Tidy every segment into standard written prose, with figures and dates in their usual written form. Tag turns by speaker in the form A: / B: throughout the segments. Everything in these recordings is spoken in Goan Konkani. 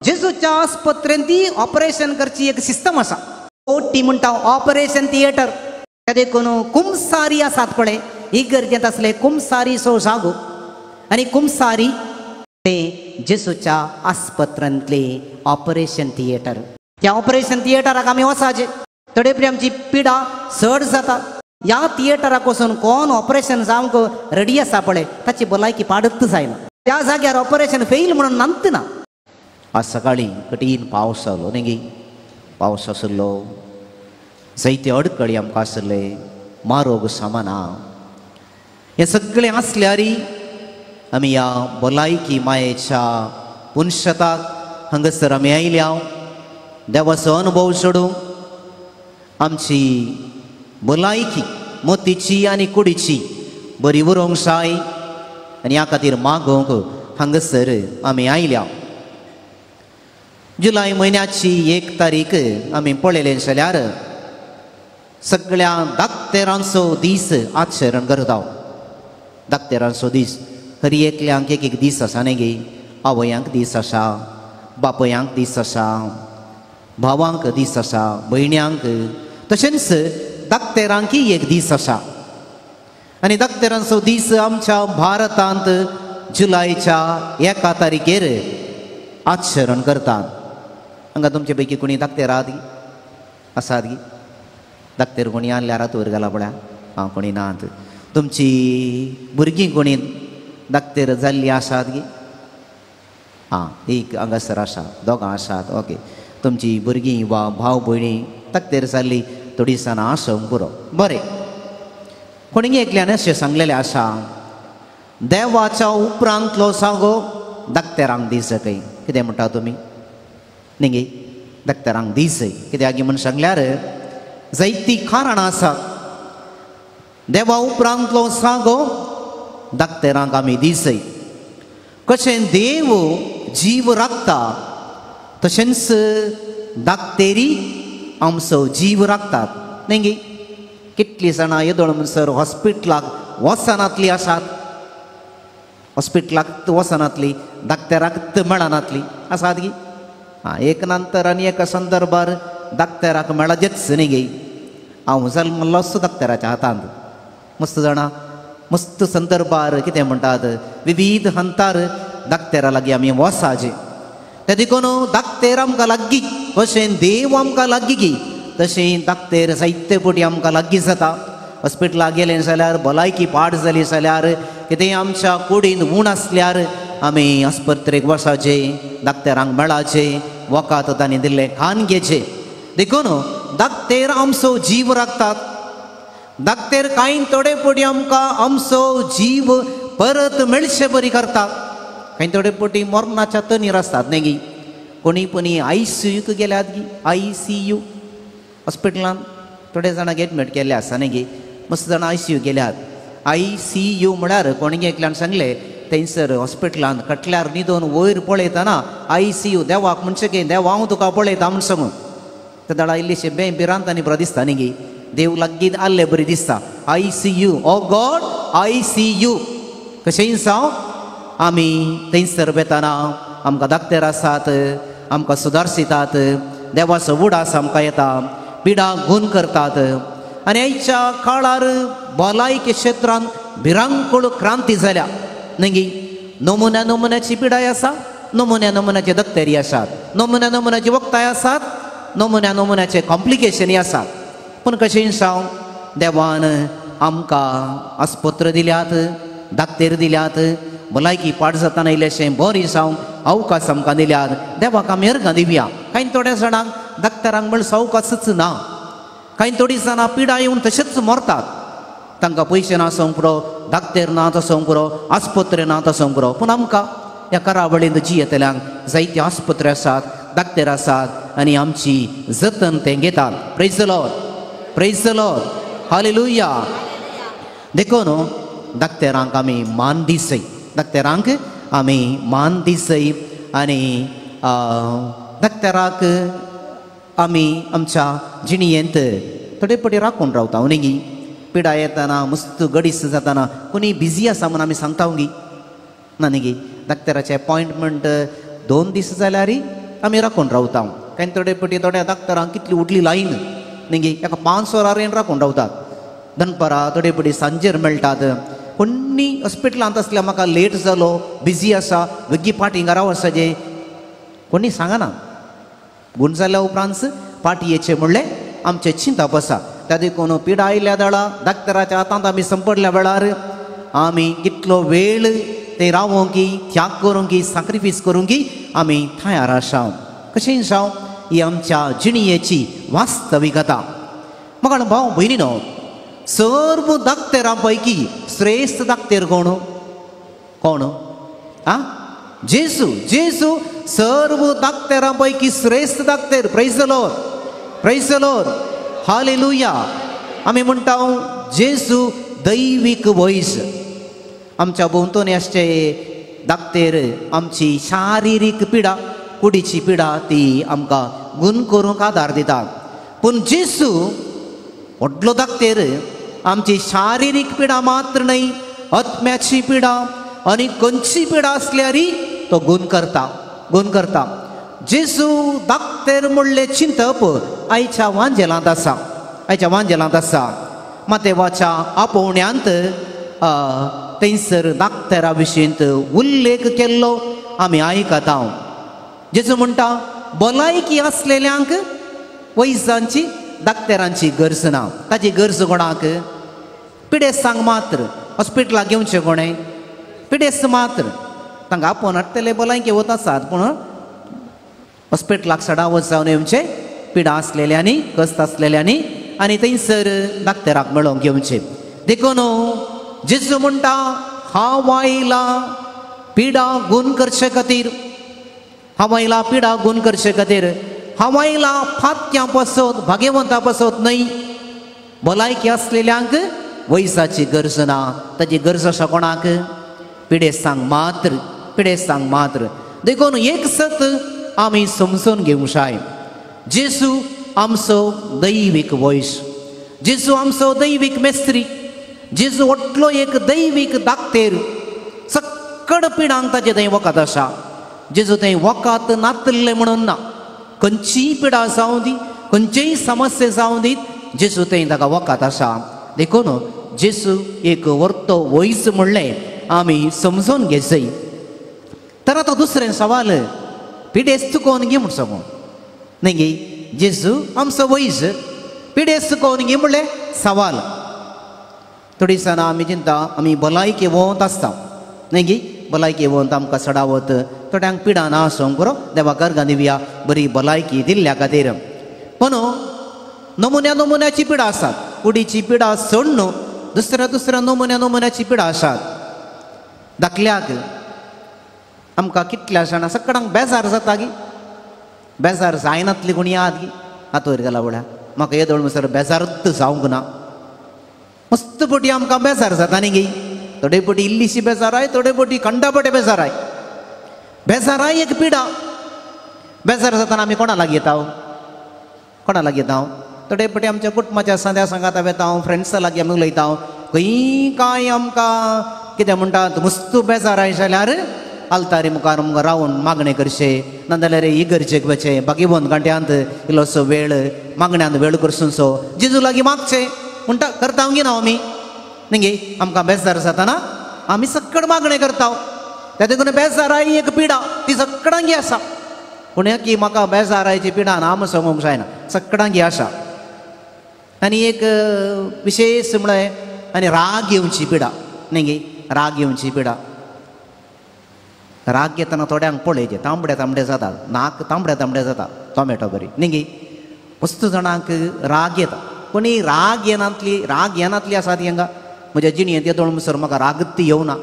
A: जेजूच्या आस्पत्रेंत ऑपरेशन करची एक सिस्टम आसा. ओटी म्हणटा ऑपरेशन थिएटर. देखून कुमसारी आसात पळय इगर्जेंत आसले कुमसारीचो जागो आनी कुमसारी ते जेजूच्या आस्पत्रेंतले ऑपरेशन थिएटर. त्या ऑपरेशन थिएटराक आमी वचाचे. थोडे परी आमची पिडा चड जाता. ह्या थिएटराक वचून कोण ऑपरेशन जावंक रेडी आसा पळय ताची भलायकी पाडत जायना. त्या जाग्यार ऑपरेशन फेल म्हणून नंत ना.
B: आज सकाळी कठीण पावस आलो न्ही गी, पावस आसलो, जायते अडकळी आमकां आसले, मारोग सामाना, हें सगळें आसल्यार आमी ह्या भलायकी मायेच्या पुनशताक हांगासर आमी आयल्या. देवाचो अनुभव सोडूंक आमची भलायकी मोतीची आनी कुडीची बरी उरोंक जाय आनी ह्या खातीर मागोवंक हांगासर आमी आयल्या. जुलय म्हयन्याची 1 तारीख आमी पळयलें जाल्यार सगळ्या दाक्तेरांचो दीस आचरण करता. दाक्तेरांचो दीस हर एकल्यांक एक एक दीस आसा न्ही गे. आवयांक दीस आसा, बापयांक दीस आसा, भावांक दीस आसा, भयण्यांक, तशेंच दाक्तेरांकय एक दीस आसा. आनी दाक्तेरांचो दीस आमच्या भारतांत जुलयच्या 1 तारखेर आचरण करतात. हांगा तुमचे पैकी कोणी दाक्तेर आहात आसात गी? दाक्तेर कोणी आहल्यार वयर घाला पळया. आं, कोणी नात. तुमची भुरगीं कोणी दाक्तेर जाल्लीं आसात गी? आं, एक हांगासर आसा, दोगां आसात. ओके, तुमची भुरगीं वा भाव भयणी दाक्तेर जाल्ली थोडी दिसां आसूंक पुरो. बरें, कोणी एकल्यान अशें सांगलेलें आसा, देवाच्या उपरांतलो सागो दाक्तेरांक दीस खंय. कितें म्हणटा तुमी न्ही गे? दाक्तेरांक दीस कित्याक म्हूण सांगल्यार जायतीं कारणां आसात. देवा उपरांतलो सागो दाक्तेरांक आमी दीस. कशें देव जीव राखता तशेंच दाक्तेरी आमचो जीव राखतात न्ही गे. कितलीं जाणां येदोळ म्हणसर हॉस्पिटलाक वचनातलीं आसात, हॉस्पिटलाक वचनातली, दाक्तेराक मेळनातली आसात गी? आं, एक नंतर आनी एका संदर्भार दाक्तेराक मेळजेच न्ही गे. हांव जल्मल्लोच दाक्तेराच्या हातांत. मस्त जाणां मस्त संदर्भार कितें म्हणटात विविध हंतार दाक्तेरा लागीं आमी वचाचे. ते देखून दाक्तेर आमकां लागीं, कशें देव आमकां लागीं गी तशें दाक्तेर जायते पटी आमकां लागीं जाता. हॉस्पिटलाक गेलें जाल्यार भलायकी पाड जाली जाल्यार कितेंय आमच्या कुडींत उण आसल्यार आमी आस्पत्रेक वचाचे, दाक्तेरांक मेळाचे, वखद तांणी दिल्लें खान घेवचें. देखून दाक्तेर आमचो जीव राखतात. दाक्तेर कांय थोडे पटी आमकां आमचो जीव परत मेळचे बरी करतात. कांय थोडे पटी मरणाच्या तनीर आसतात न्ही गी. कोणी पणी I C यूक गेल्यात गी, I C you हॉस्पिटलांत थोडे जाणांक एडमीट केल्ले आसा न्ही गी. मस्त जाणां I C you गेल्यात. I C you म्हळ्यार कोणी एकल्यान सांगलें थंयसर हॉस्पिटलांत कटल्यार न्हिदोन वयर पळयतना I C you देवाक म्हणचें की देवा हांव तुका पळयता म्हूण सांगून ते दळा इल्लीशें बें भिरांत आनी बरो दिसता न्ही गी. देव लागीं आहले बरी दिसता. I see you, oh God I see you. कशेंय जावं आमी थंयसर वेतना आमकां दाक्तेर आसात, आमकां सुदारसितात, देवाचो उडास आमकां येता, पिडा गुण करतात. आनी आयच्या काळार भलायकी क्षेत्रांत भिरांकूळ क्रांती जाल्या न्ही गी. नमुन्या नमुन्याची पिडाय आसा, नमुन्या नमुन्याचे दक्तेरी आसात, नमुन्या नमुन्याची वखदांय आसात, नमुन्या नमुन्याचे कॉम्प्लिकेशनय आसात. पूण कशेंय जावं देवान आमकां आस्पत्र दिल्यात, दाक्तेर दिल्यात, भलायकी पाड जातना इल्लेशें बरें जावंक अवकाश आमकां दिल्यात. देवाक आमी अर्गां दिवया. कांय थोड्या जाणांक दाक्तेरांक म्हळ्यार अवकाशच ना. कांय थोडीं जाणां पिडा येवन तशेंच मरतात. तांकां पयशे ना आसूंक पुरो, दाक्तेर ना आसूंक पुरो, आस्पत्रे ना आसूंक पुरो. पूण आमकां ह्या करावळींत जियेतल्यांक जायते आस्पत्रे आसात, दाक्तेर आसात आनी आमची जतन ते घेतात. Praise the Lord, praise the Lord, hallelujah. देखून दाक्तेरांक आमी मान दिसय, दाक्तेरांक आमी मान दिसय आनी दाक्तेराक आमी आमच्या जिणयेंत थोडे पटी राखून रावता न्ही गी. पिडा येतना मस्त गडीस जातना कोणी बिजी आसा म्हूण आमी सांगता गी ना न्ही गी. दाक्तेराचें अपॉयंटमेंट 2 दीस जाल्यार आमी राखून रावता. कांय थोडे पटी थोड्या डाक्टरांक कितली उडली लायन न्ही, एका 5 वरां रेन राखून रावतात. दनपारां थोडे पटी सांजेर मेळटात. कोणी हॉस्पिटलांत आसल्यार म्हाका लेट जालो, बिजी आसा, वेगळी पाटी घरा वचपाचें कोणी सांगना. गूण जाल्या उपरांत पाटी येचें म्हणलें आमचें चिंतप आसा. त्या देखून पिडा आयल्या वेळार डाक्टराच्या हातांत आमी संपडल्या वेळार आमी कितलो वेळ ते रावोंक की त्याग करूंक की साक्रिफीस करूंक की आमी तयार आसा. कशें जावं ही आमच्या जिणयेची वास्तविकता. म्हाका भाव भयणी न्हू, सर्व डाक्टरां पैकी श्रेश्ठ डाक्टर कोण? कोण? आ, जेजू. जेजू सर्व डाक्टरां पैकी श्रेश्ठ doctor. Praise the Lord, praise the Lord, hallelujah. आमी म्हणटा जेजू दैवीक वैज. आमच्या भोंवतणी आसचे डाक्टर आमची शारिरीक पिडा, कुडीची पिडा ती आमकां गूण करूंक आदार दिता. पूण जेजू व्हडलो डाक्टर आमची शारिरीक पिडा मात्र न्हय, आत्म्याची पिडा आनी खंयची पिडा आसल्यारय तो गूण करता, गूण करता. जेजू डाक्टर म्हणलें चिंतप आयच्या वांजेलांत आसा, आयच्या वांजेलांत आसा. मातेवाच्या आपोवण्यांत थंयसर डाक्टरा विशींत उल्लेख केल्लो आमी आयकता. जेजू म्हणटा भलायकी आसलेल्यांक वैजांची डाक्टरांची गरज ना. ताची गरज कोणाक? पिडेस्तांक मात्र. हॉस्पिटलाक घेवचें कोणें? पिडेस्त मात्र. तांकां आपोवन हाडटले, भलायकी वत आसात, पूण हॉस्पिटलाक सडावत जावन येवचें पिडा आसलेल्यांनी, कस्त आसलेल्यांनी आनी थंयसर डाक्टराक मेळोवंक घेवचें. देखून जेजू म्हणटा हांव आयला पिडा गूण करचे खातीर, हांव आयला पिडा गूण करचे खातीर, हांव आयला फातक्यां पासत, भाग्यवंता पासत न्हय. भलायकी आसलेल्यांक वैजाची गरज ना. ताची गरज आसा कोणाक? पिडेस्तांक मात्र, पिडेस्तांक मात्र. देखून एक सत आमी समजून घेवंक जाय, जेजू आमचो दैवीक वैज, जेजू आमचो दैवीक मेस्त्री, जेजू व्हडलो एक दैवीक डाक्टर. सक्कड पिडांक ताचें थंय वखद आसा. जेजू थंय वखद नातल्लें म्हणून ना, खंयचीय पिडा जावं दी, खंयचीय समस्या जावं दी, जेजू थंय ताका वखद आसा. देखून जेजू एक व्हडलो वैज म्हणलें आमी समजून घेवचें. तर आतां दुसरें सवाल, पिडेस्त कोण गी म्हूण सांगू न्ही गे? जेजू आमचो वैज, पिडेस्त कोण गी म्हणलें सवाल. थोडी दिसांनी आमी चिंता आमी भलायकी वोंत आसता न्ही गी? भलायकी वोंत आमकां सडावत थोड्यांक पिडा ना आसूंक बरो, देवा गर्गां दिवया बरी भलायकी दिल्ल्या खातीर. पूण नमुन्या नमुन्याची पिडा आसात. कुडीची पिडा सोडून दुसऱ्या दुसऱ्या नमुन्या नमुन्याची पिडा आसात. धाकल्याक आमकां कितल्या जाणां सगळ्यांक बेजार जाता गी? बेजार जायनातली कोणी याद गी? हात वयर गेला म्हळ्यार म्हाका येदोळ म्हणसर बेजारूच जावंक ना. मस्त पटी आमकां बेजार जाता न्ही गी? थोडे पटी इल्लीशी बेजाराय, थोडे पटी कंडापटे बेजाराय. बेजाराय एक पिडा. बेजार जातना आमी कोणा लागीं येता? कोणा लागीं येता? थोडे पटी आमच्या कुटुंबाच्या सांद्या सांगाता वेता, फ्रेंड्सा लागीं आमी उलयता. खंय कांय आमकां कितें म्हणटात मस्त बेजाराय जाल्यार आल्तारी मुखार मुखार रावन मागणें करचें, नाजाल्यार इगर्जेक वचचें, बागेवन घांट्यांत इल्लोसो वेळ मागण्यांत वेळ करसो जेजू लागीं मागचें म्हणटा. करता गी ना आमी न्ही गे? आमकां बेजार जातना आमी सक्कड मागणें करता. त्या देखून बेजाराय एक पिडा, ती सगळ्यांगी आसा. पूण की म्हाका बेजारायची पिडा ना आम सांगूंक जायना, सगळ्यांगी आसा. आनी एक विशेश म्हळ्यार आनी राग येवची पिडा न्ही गे? राग येवची पिडा. राग येतना थोड्यांक पळयचें तांबडे तांबडे जाता, नाक तांबडे तांबडे जाता टोमॅटो बरी न्ही गे? मस्त जाणांक राग येता. पूण ही राग येनातली, राग येनातली आसा ती हांगा म्हज्या जिणेंत येदोळ म्हणसर म्हाका रागत येवना.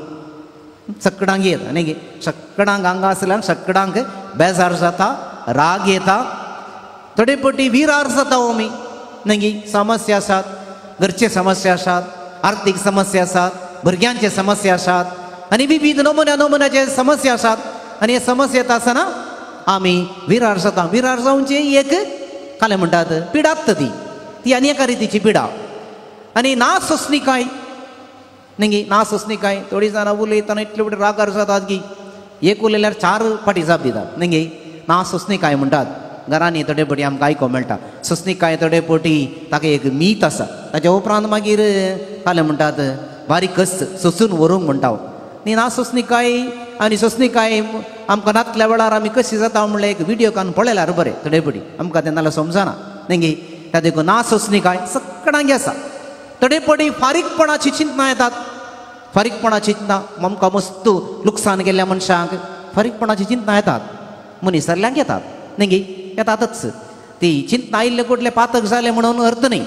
B: सगळ्यांक येता न्ही गे? सगळ्यांक हांगा आसल्यार सगळ्यांक बेजार जाता, राग येता, थोडे पटी विरार जाता आमी न्ही गे? समस्या आसात, घरचे समस्या आसात, आर्थीक समस्या आसात, भुरग्यांचे समस्या आसात आनी विविध नमुन्या नमुन्याचे समस्या आसात. आनी हे समस्या येता आसतना आमी विरार जाता. विरार जावची एक कालें म्हणटात पिडात ती, ती आनी एका रितीची पिडा. आनी ना सोंसणीकाय न्ही गे? ना सोंसणीकाय. थोडीं जाणां उलयतना इतले फुडें रागार जातात की एक उलयल्यार 4 फाटी जाप दितात न्ही गे? ना सोंसणीकाय म्हणटात. घरांनी थोडे पटी आमकां आयको मेळटा सोंसणीकाय थोडे पटी ताका एक मीत आसा. ताच्या उपरांत मागीर कालें म्हणटात बारीक कस सोसून व्हरूंक म्हणटा. न्ही ना सोंसणीकाय आनी सोंसणीकाय आमकां नातल्या वेळार आमी कशी जाता म्हणल्यार एक विडियो काडून पळयल्यार बरें थोडे पटी आमकां तें नाल्यार समजना न्ही. त्या देखून ना सोंसणीकाय सगळ्यांक आसा. थोडे पटी फारीकपणाची चिंतना येतात. फारीकपणाची चिंतना आमकां मस्त लुकसाण केल्ल्या मनशांक फारीकपणाची चिंतना येतात, मनीस सरल्यांक येतात न्ही, येतातच. ती चिंतना आयिल्ले कुठले पातक जाले म्हणून अर्थ न्ही,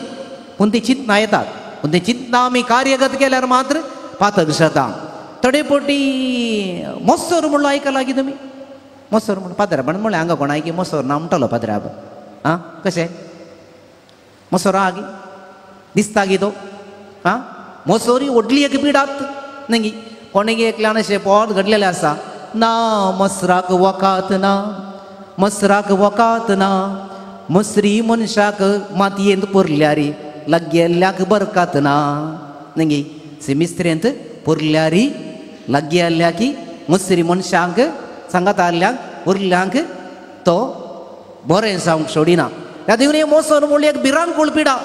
B: पूण ती चिंतना येतात. पूण ती चिंतना आमी कार्यगत केल्यार मात्र पातक जाता. थोडे पटी मोसोर म्हणलो आयकला की तुमी? मोसोर म्हणून पाद्राबान म्हणलें हांगा कोणाय की मोसोर ना म्हणटलो पाद्राब. आं कशें मोसोर आहा की दिसता की तो? आं मोसोरी व्हडली एक पिडात न्ही. कोणें एकल्यान अशें पोट घडलेलें आसा ना मसराक वकात ना, मसराक वकात ना, मसरी मनशाक मातयेंत पुरल्यारी लागेल्ल्याक बरकात ना न्ही. सिमिस्त्रेंत पुरल्यारी लागेल्ल्याकी मसरी मनशांक सांगात आल्ल्यांक उरल्यांक तो बरें जावंक सोडिना. त्या देखून हे मोसर म्हणली एक भिरांकूळ पिडा,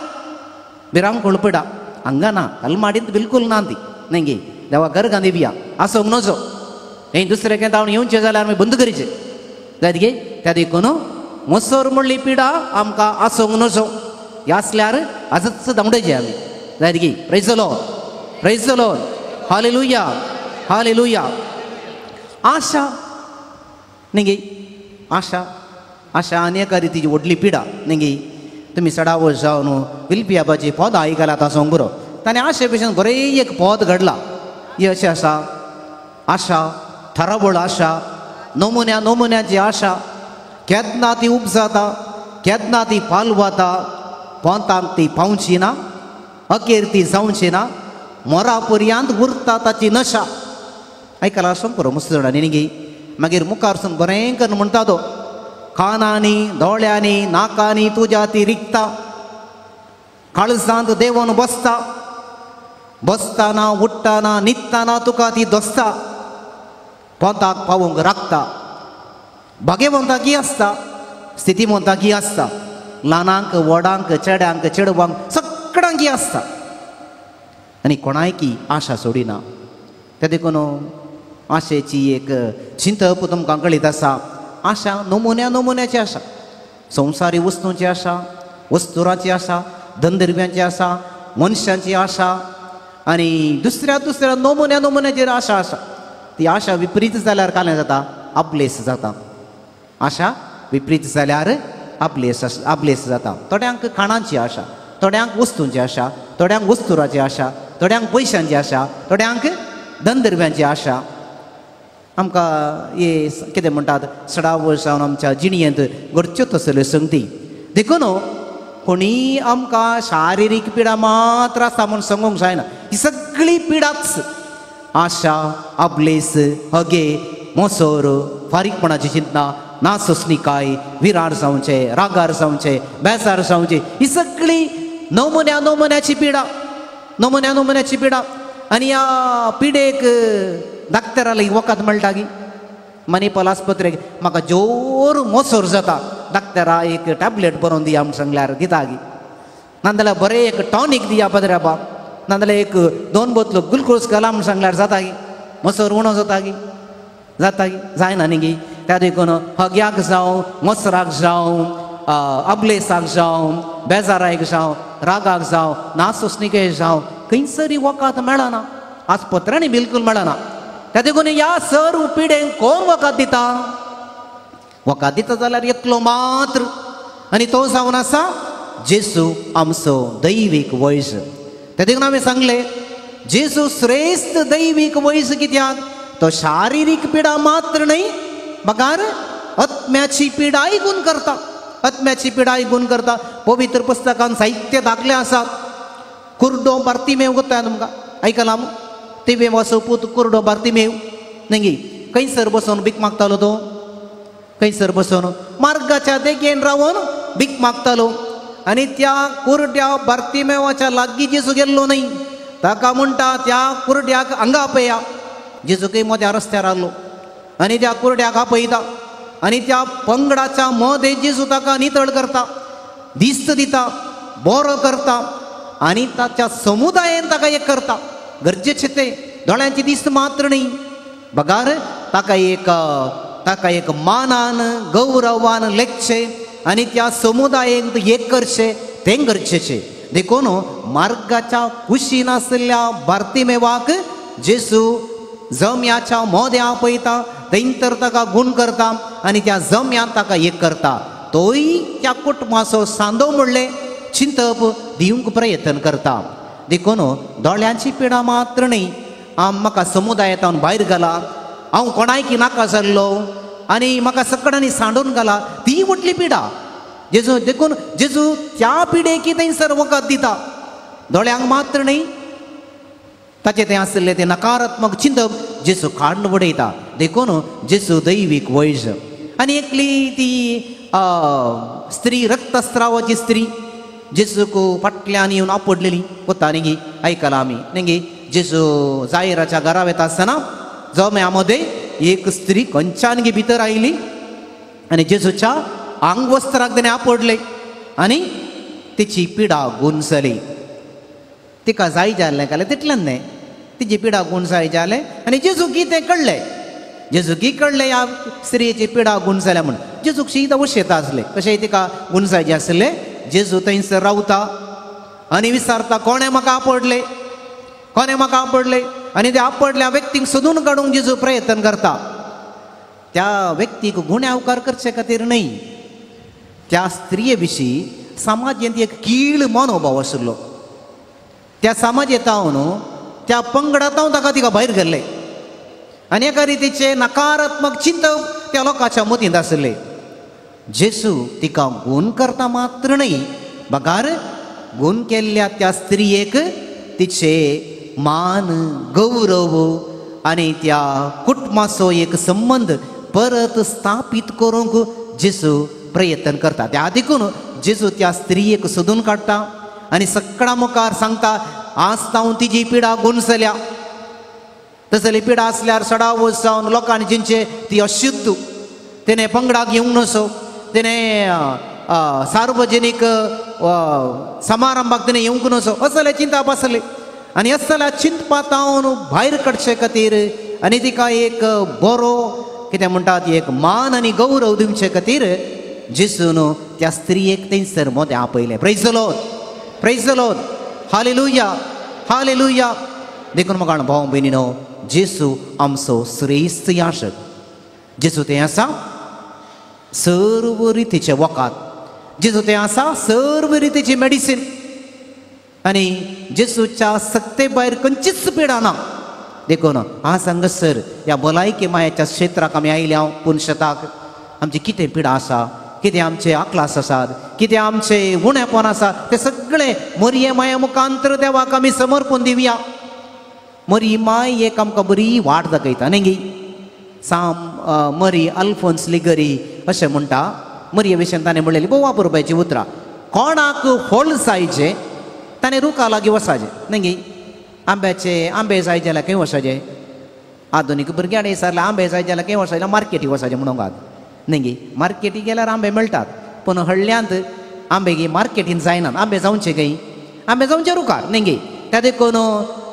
B: भिरांकूळ पिडा हांगा ना, कलमाडींत बिलकूल ना ती न्ही. देवा गर्गां दिवया आसूंक नजो. हें दुसरें केन्ना हांव येवचें जाल्यार आमी बंद करचें जायत गे. त्या देखून मोसर म्हणली पिडा आमकां आसूंक नजो. ह्या आसल्यार आजच धांवडायचें आमी जायत गे. Praise the Lord, praise the Lord, hallelujah, hallelujah. आशा न्ही गे, आशा आशा आनी एका रितीची व्हडली पिडा न्ही गे. तुमी सडावळ जावन विल्पियाबाची पद आयकलात आसूंक बरो. ताणें आशे भशेन बरें एक पद घडला. ही अशें आसा आशा थरावळ आशा नमुन्या नमुन्याची आशा केन्ना ती उपजाता केन्ना ती पालवाता पोंतांक ती पावची ना, अखेर ती जावची ना, मोरा पर्यांत उरता ताची नशा. आयकला आसूंक बरो मस्त जाणांनी न्ही गे. मागीर मुखार सून बरें करून म्हणटा तो कानांनी दोळ्यांनी नाकांनी तुज्या ती रिगता, काळजांत देंवन बसता, बसताना उठ्ठाना न्हिदताना तुका ती दोसता, पोंताक पावोवंक राखता, भागेवंताकी आसता, स्थितीवंताकी आसता, ल्हानांक व्हडांक चेड्यांक चेडवांक सगळ्यांकी आसता आनी कोणायकी आशा सोडिना. ते देखून आशेची एक चिंतप तुमकां कळीत आसा. आशा नमुन्या नमुन्याची आशा, संवसारी वस्तूंची आशा, वस्तुराची आशा, धनद्रव्यांची आशा, मनशांची आशा आनी दुसऱ्या दुसऱ्या नमुन्या नमुन्याचेर आशा आसा. ती आशा विपरीत जाल्यार कालें जाता, आपलेस जाता. आशा विपरीत जाल्यार आपलेस आपलेस जाता. थोड्यांक खाणांची आशा, थोड्यांक वस्तूंची आशा, थोड्यांक वस्तुराची आशा, थोड्यांक पयशांची आशा, थोड्यांक धनद्रव्यांची आशा. आमकां हे कितें म्हणटात सडावळ जावन आमच्या जिणयेंत घडच्यो तसल्यो संगती. देखून कोणीय आमकां शारिरीक पिडा मात्र आसा म्हूण सांगूंक जायना. ही सगळी पिडाच आशा, आपलेस, हगे, मोसोर, फारीकपणाची चिंतना, ना सोंसणीकाय, विरार जावचें, रागार जावचें, बेजार जावचें, ही सगळी नमुन्या नमुन्याची पिडा, नमुन्या नमुन्याची पिडा. आनी ह्या पिडेक डाक्टराले वखद मेळटा की मणिपाल आस्पत्रेक म्हाका जोर मोसोर जाता, डाक्टरा एक टॅबलेट बरोवन दिया म्हूण सांगल्यार दिता गी, नाजाल्यार बरें एक टॉनीक दिया पदराबा, नाजाल्यार एक दोन बोतलो ग्लुकोज घाला म्हूण सांगल्यार जाता गी, मोसोर उणो जाता गी, जाता गी, जायना न्ही गी. त्या देखून हग्याक जावं, मोसराक जावं, अबलेसाक जावं, बेजाराक जावं, रागाक जावं, नासोसणिके जावं, खंयसरी वखद मेळना, आस्पत्र्यांनी बिलकूल मेळना. त्या देखून ह्या सर्व पिडेंक कोण वखद दिता? वखद दिता जाल्यार एकलो मात्र आनी तो जावन आसा जेजू आमचो दैवीक वैज. त्या देखून हांवें सांगलें जेजू श्रेश्ठ दैवीक वैज कित्याक तो शारिरीक पिडा मात्र न्हय बगार आत्म्याची पिडाय गुण करता, आत्म्याची पिडाय गुण करता. पवित्र पुस्तकान साहित्य दाखले आसात. कुर्डो बार्तिमेव गोता तुमकां आयकलां? तिवें वासो पूत कुर्डो बार्तिमेव न्ही, खंयसर बसून भीक मागतालो तो, खंयसर बसून मार्गाच्या देगेन रावन भीक मागतालो. आनी त्या कुर्ड्या बार्तिमेवाच्या लागीं जेजू गेल्लो न्हय, ताका म्हणटा त्या कुर्ड्याक हांगा आपया. जेजू खंय मद्या रस्त्यार आसलो आनी त्या कुर्ड्याक आपयता. आनी त्या पंगडाच्या मदें जेजू ताका नितळ करता, दिस्त दिता, बरो करता आनी ताच्या समुदायेन ताका एक करता. गरजेचें तें दोळ्यांची दिस्त मात्र न्ही, बगार ताका एक मानान गौरवान लेखचें आनी त्या समुदायेन एक करचें तें गरजेचें. देखून मार्गाच्या कुशीन आशिल्ल्या बार्तिमेवाक जेजू जम्याच्या मोद्या आपयता, थंय तर ताका गूण करता आनी त्या जम्यांत ताका एक करता. तोय त्या कुटुंबाचो सांदो म्हणलें चिंतप दिवंक प्रयत्न करता. देखून दोळ्यांची पिडा मात्र न्ही, आम म्हाका समुदायांत भायर घाला, हांव कोणायकी नाका जाल्लो आनी म्हाका सगळ्यांनी सांडून घाला, ती व्हडली पिडा. जेजू देखून जेजू त्या पिडेकी थंयसर वखद दिता. दोळ्यांक मात्र न्ही, ताचें तें आशिल्लें तें नकारात्मक चिंतप जेजू काडून उडयता. देखून जेजू दैवीक वैज. आनी एकली ती स्त्री, रक्तस्रावाची स्त्री जेजूक फाटल्यान येवन आपडलेली वता न्ही, आयकलां आमी न्ही. जेजू जायराच्या घरा वता आसतना जम्या मदें एक स्त्री खंयच्यान गी भितर आयली आनी जेजूच्या आंगवस्त्राक तिणें आपडलें आनी तिची पिडा गूण जाली. तिका जाय जालें कालें तितलें न्हय, तिची पिडा गूण जाय जालें आनी जेजूक तें कळ्ळें. जेजूक कळ्ळें ह्या स्त्रियेची पिडा गूण जाल्या म्हूण. जेजूक शीत वशेता आसलें कशें तिका गूण जायचें आसलें. जेजू थंयसर रावता आनी विचारता, कोणें म्हाका आपडलें, कोणें म्हाका आपडलें? आनी त्या आपडल्या व्यक्तीक सोदून काडूंक जेजू प्रयत्न करता. त्या व्यक्तीक गुन्यांवकार करचे खातीर न्हय, त्या स्त्रिये विशीं समाजेंत एक कीळ मनोभाव आशिल्लो. त्या समाजेंत त्या पंगडांत ताका तिका भायर घाल्लें आनी एका रितीचें नकारात्मक चिंतप त्या लोकांच्या मतींत आशिल्लें. जेजू तिका गूण करता मात्र न्हय, बगार गूण केल्ल्या त्या स्त्रियेक तिचे मान गौरव आनी त्या कुटुंबाचो एक संबंद परत स्थापीत करूंक जेजू प्रयत्न करता. त्या देखून जेजू त्या स्त्रियेक सोदून काडटा आनी सगळ्या मुखार सांगता, आज तावन तिजी पिडा गूण जाल्या. तसली पिडा आसल्यार सडावत जावन लोकांनी जिंचे ती अशुद्ध, तिणें पंगडाक येवंक नसो, तिणें सार्वजनीक समारंभाक तिणें येवंक नसो, असलें चिंतप आसलें. आनी असल्या चिंतपा तावन भायर काडचे खातीर आनी तिका एक बरो कितें म्हणटात एक मान आनी गौरव दिवचे खातीर जेजून त्या स्त्रियेक थंयसर मोदें आपयलें. Praise the Lord, praise the Lord, hallelujah, hallelujah. देखून म्हाका भाव भयणीनो, जेजू आमचो श्रेश्ठ याचक. जेजू तें आसा सर्व रितीचें वखद, जेजू तें आसा सर्व रितीची मेडिसीन. आनी जेजूच्या सक्ते भायर खंयचीच पिडा ना. देखून आज हांगासर ह्या भलायकी मायाच्या क्षेत्राक आमी आयल्या पुनशताक आमची कितें पिडा आसा, कितें आमचे आकलास आसात, कितें आमचे उणेपण आसा, तें सगळें मोरये माया मुखांतर देवाक आमी समर्पण दिवया. मरी माय एक आमकां बरी वाट दाखयता न्ही गी. साम मरी अल्फोन्स लिगरी अशें म्हणटा. मरये विशयान ताणें म्हणलेली भोव वापरपाची उतरां, कोणाक फळ जायचें ताणें रुखा लागीं वसाचें न्ही गी. आंब्याचे आंबे जाय जाल्यार खंय वसाचें? आधुनीक भुरग्यांनी विचारलें आंबे जाय जाल्यार खंय वसाचें? मार्केटी वसाचें म्हणूंक आत न्ही गी. मार्केटी गेल्यार आंबे मेळटात, पूण हळ्ळ्यांत आंबे गी मार्केटीन जायनात. आंबे जावचे खंय? आंबे जावचे रुखार न्ही गी. त्या देखून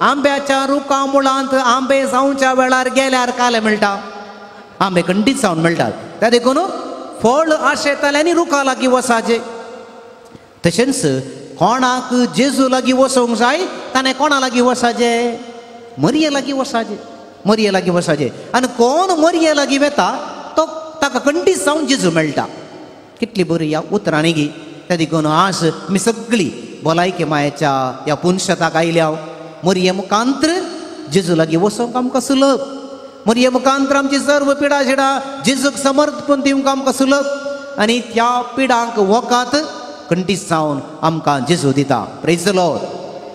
B: आंब्याच्या रुखा मुळांत आंबे जावच्या वेळार गेल्यार काले मेळटा, आंबे खंडीत जावन मेळटात. त्या देखून फळ आशेताले आनी रुखा लागीं वसाचें. तशेंच कोणाक जेजू लागीं वचोंक जाय ताणें कोणा लागीं वसाचें? मरये लागीं वसाचें, मरये लागीं वसाचें. आनी कोण मरये लागीं वता तो ताका खंडीत जावन जेजू मेळटा. कितली बरी ह्या उतरांनी गी. त्या देखून आज आमी सगळीं भलायकी मायेच्या ह्या पुनशताक आयल्या. मरये मुखांत्र जेजू लागीं वचोंक आमकां सुलभ, मरये मुखांत्र आमची सर्व पिडा शिडा जेजूक समर्पण दिवंक आमकां सुलभ. आनी त्या पिडांक वखद खंडीत जावन आमकां जेजू दिता. Praise the Lord,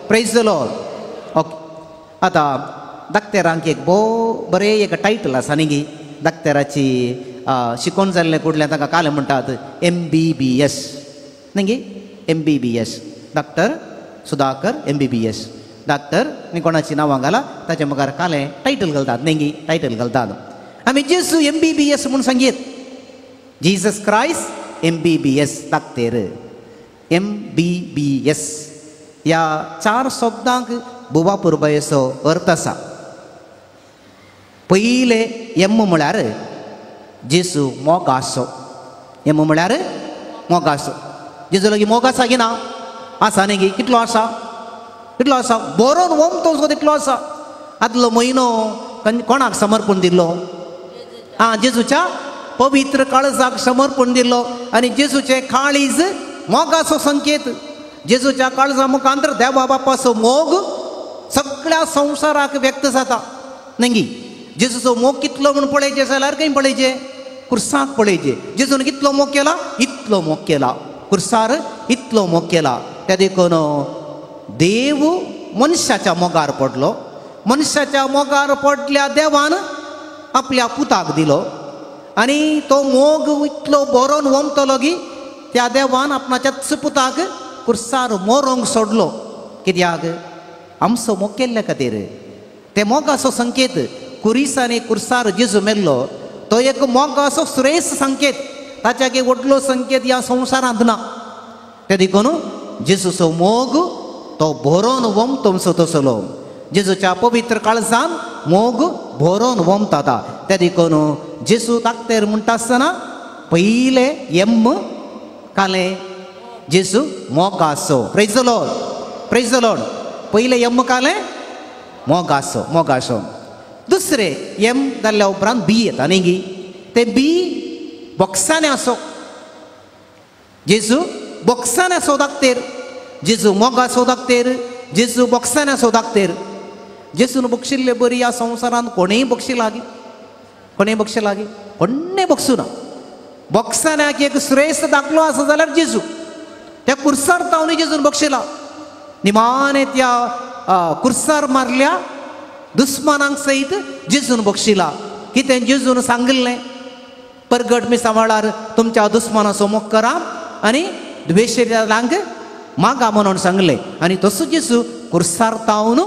B: praise the Lord. Okay, आतां दाक्तेरांक एक भोव बरें एक टायटल आसा न्ही गी. दाक्तेराची शिकोवन जाल्लें कुडलें ताका कालें म्हणटात MBBS न्ही गी. MBBS, doctor Sudhakar MBBS. Doctor न्ही कोणाची नांवां घाला ताच्या मुखार कालें टायटल घालतात न्ही गी, टायटल घालतात. आमी जेजू MBBS म्हूण सांगीत. जीजस क्रायस्ट MBBS दाक्तेर. MBBS ह्या चार शब्दांक बुवा पुरबायेचो अर्थ आसा. पयले एम म्हळ्यार जेजू मोग आसो. एम म्हळ्यार मोग आसो. जेजू लागीं मोग आसा की ना? आसा न्ही गी? कितलो आसा? कितलो आसा? बरोवन वमतो तितलो आसा. आदलो म्हयनो कोणाक समर्पण दिल्लो? आं, जेजूच्या पवित्र काळजाक समर्पण दिल्लो. आनी जेजूचें काळीज मोगाचो संकेत. जेजूच्या काळजा मुखांतर देवा बापाचो मोग सगळ्या संवसाराक व्यक्त जाता न्ही गी? जेजूचो मोग कितलो म्हूण पळयचें जाल्यार खंय पळयचें? कुर्साक पळयचें. जेजून कितलो मोग केला? इतलो मोग केला. कुर्सार इतलो मोग केला. त्या देखून देव मनशाच्या मोगार पडलो. मनशाच्या मोगार पडल्या देवान आपल्या पुताक दिलो आनी तो मोग इतलो बरोवन वमतलो की त्या देवान आपणाच्याच पुताक कुर्सार मोरोंक सोडलो. कित्याक? आमचो मोग केल्ल्या खातीर. ते मोगाचो संकेत कुरिसांनी कुर्सार जेजू मेल्लो तो एक मोगाचो श्रेश्ठ संकेत. ताच्या व्हडलो संकेत ह्या संवसारांत ना. ते देखून जेजूचो मोग तो भरोन वमतमसो तसलो. जेजूच्या पवित्र काळजान मोग भरोन वमता. ते देखून जेजू दाक्तेर म्हणटा आसतना पयले एम काले जेजू मोग आसो. Praise the Lord. Praise the Lord. पयले एम काले मोग आसो, मोग आसो. दुसरे एम जाल्ल्या उपरांत बी येता न्ही गी? ते बी बॉक्सांनी आसो. जेजू बॉक्सांनी आसो दाक्तेर. जेजू मोग आसो दाक्तेर. जेजू बॉक्सांनी आसो दाक्तेर. जेजून बक्षिल्ले बरी ह्या संवसारांत कोणेय बक्षी लागीं, कोणेय बक्षी लागीं, कोणेय बक्षू ना. बॉक्सांक एक श्रेश्ठ दाखलो आसा जाल्यार जेजू. त्या कुर्सार तावनी जेजून बक्षिला. निमाणे त्या कुर्सार मारल्या दुस्मानांक सयत जेजून बक्षिला. कितें जेजून सांगिल्लें? परगट मिसा वेळार तुमच्या दुस्मानाचो मोग करा आनी द्वेशेल्यांक मागा म्हणून सांगलें. आनी तसो जेजू कुर्सार तावन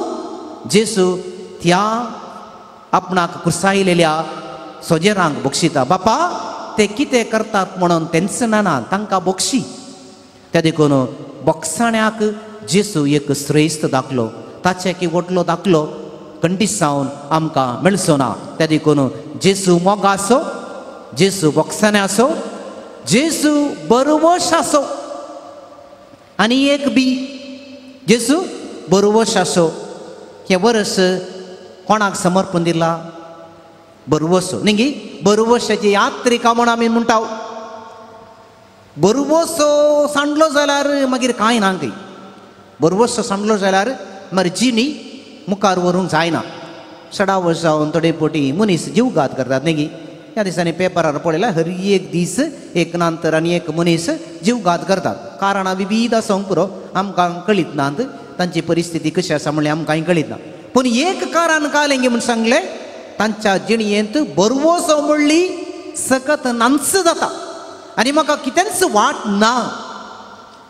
B: जेजू त्या आपणाक कुर्सायलेल्या सोजेरांक बक्षिता. बापा ते कितें करतात म्हणून तेंच ना, तांकां बक्षी. त्या देखून बक्षाण्याक जेजू एक श्रेश्ठ दाखलो. ताचे की व्हडलो दाखलो कंडीसावन आमकां मेळचो ना. त्या देखून जेजू मोग आसो, जेजू बक्षाणे आसो, जेजू बरवश आसो. आनी एक बी जेजू बरवश आसो. हें वर्स कोणाक समर्पण दिला? बरवसो न्ही गी? बरवशाची यात्रिका म्हूण आमी म्हणटा. बरवसो सांडलो जाल्यार मागीर कांय ना खंय. बरवसो सांडलो जाल्यार मागीर जिणी मुखार व्हरूंक जायना. सडावस जावन थोडे पोटी मनीस जीवघात करतात न्ही गी? ह्या दिसांनी पेपरार पळयल्यार हर एक दीस एक नंतर आनी एक मनीस जीवघात करतात. कारणां विविध आसूंक पुरो, आमकां कळीत नात तांची परिस्थिती कशी आसा म्हणल्यार आमकांय कळीत ना. पूण एक कारण कालें म्हूण सांगलें, तांच्या जिणयेंत बरवसो म्हणली सकत नाच जाता आनी म्हाका कितेंच वाट ना,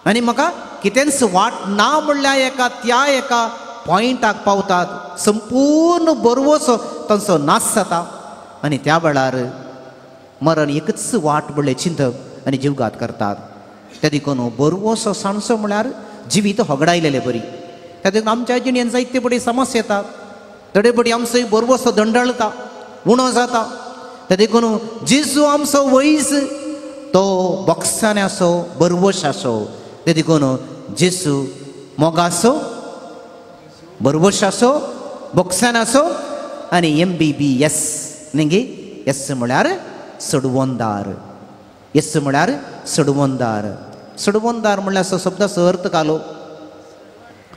B: आनी म्हाका कितेंच वाट ना म्हणल्यार एका त्या एका पॉयंटाक पावतात. संपूर्ण बरवसो तांचो नाश जाता आनी त्या वेळार मरण एकच वाट म्हणलें चिंतप आनी जीवघात करतात. त्या देखून बरवसो सांडसो म्हळ्यार जिवीत होगडायलेले बरी. त्या देखून आमच्या जिणेन जायते पडी समस्या येतात. थोडे पडी आमचो बरवसो दंडळता, उणो जाता. त्या देखून जेजू आमचो वैज तो बॉक्सांनी आसो, बरवश आसो. ते देखून जेजू मोग आसो, बरवश आसो, बॉक्सान आसो आनी MBBS न्ही गी? एस म्हळ्यार सडवंदार. एस म्हळ्यार सडवंदार. सडवंदार म्हणल्यार शब्दाचो अर्थ घालो.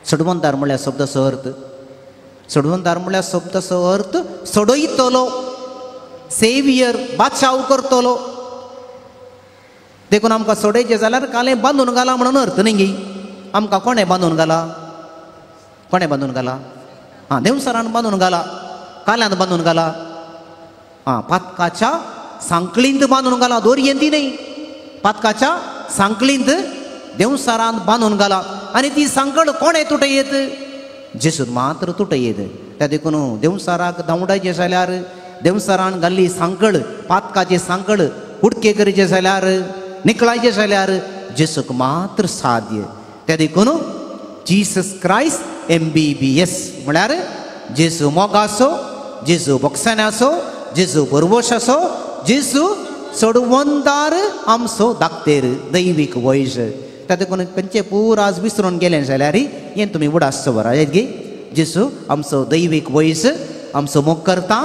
B: सडवंदार म्हणल्यार शब्दाचो अर्थ, सडवंदार म्हणल्यार शब्दाचो अर्थ सोडयतलो, सेवियर, बाचाव करतलो. देखून आमकां सोडयचें जाल्यार कालें बांदून घाला म्हणून अर्थ न्ही गी? आमकां कोणें बांदून घाला? कोणें बांदून घाला? आं, देवसरान बांदून घाला, काल्यांत बांदून घाला, आं, पातकाच्या सांकळींत बांदून घाला, दोरयेंत न्ही, पातकाच्या सांकळींत देवसारान बांदून घाला. आनी ती सांकळ कोणें तुटयत? जेजून मात्र तुटयत. त्या देखून देवसाराक धांवडायचें जाल्यार देवसारान घाल्ली सांकळ, पातकाची सांकळ उडके करचे जाल्यार निकळायचे जाल्यार जेसूक मात्र साध्य. त्या देखून जीसस क्रायस्ट MBBS म्हळ्यार जेजू मोगासो, जेजू बोक्सान्याचो, जेजू बरवशाचो, जेजू सोडवंदार आमचो दाक्तेर दैवीक वैज. त्या देखून खंयचे पूर आज विसरून गेले जाल्यार हें तुमी उडासचो बरो गे. जेजू आमचो दैवीक वैज, आमचो मोग करता,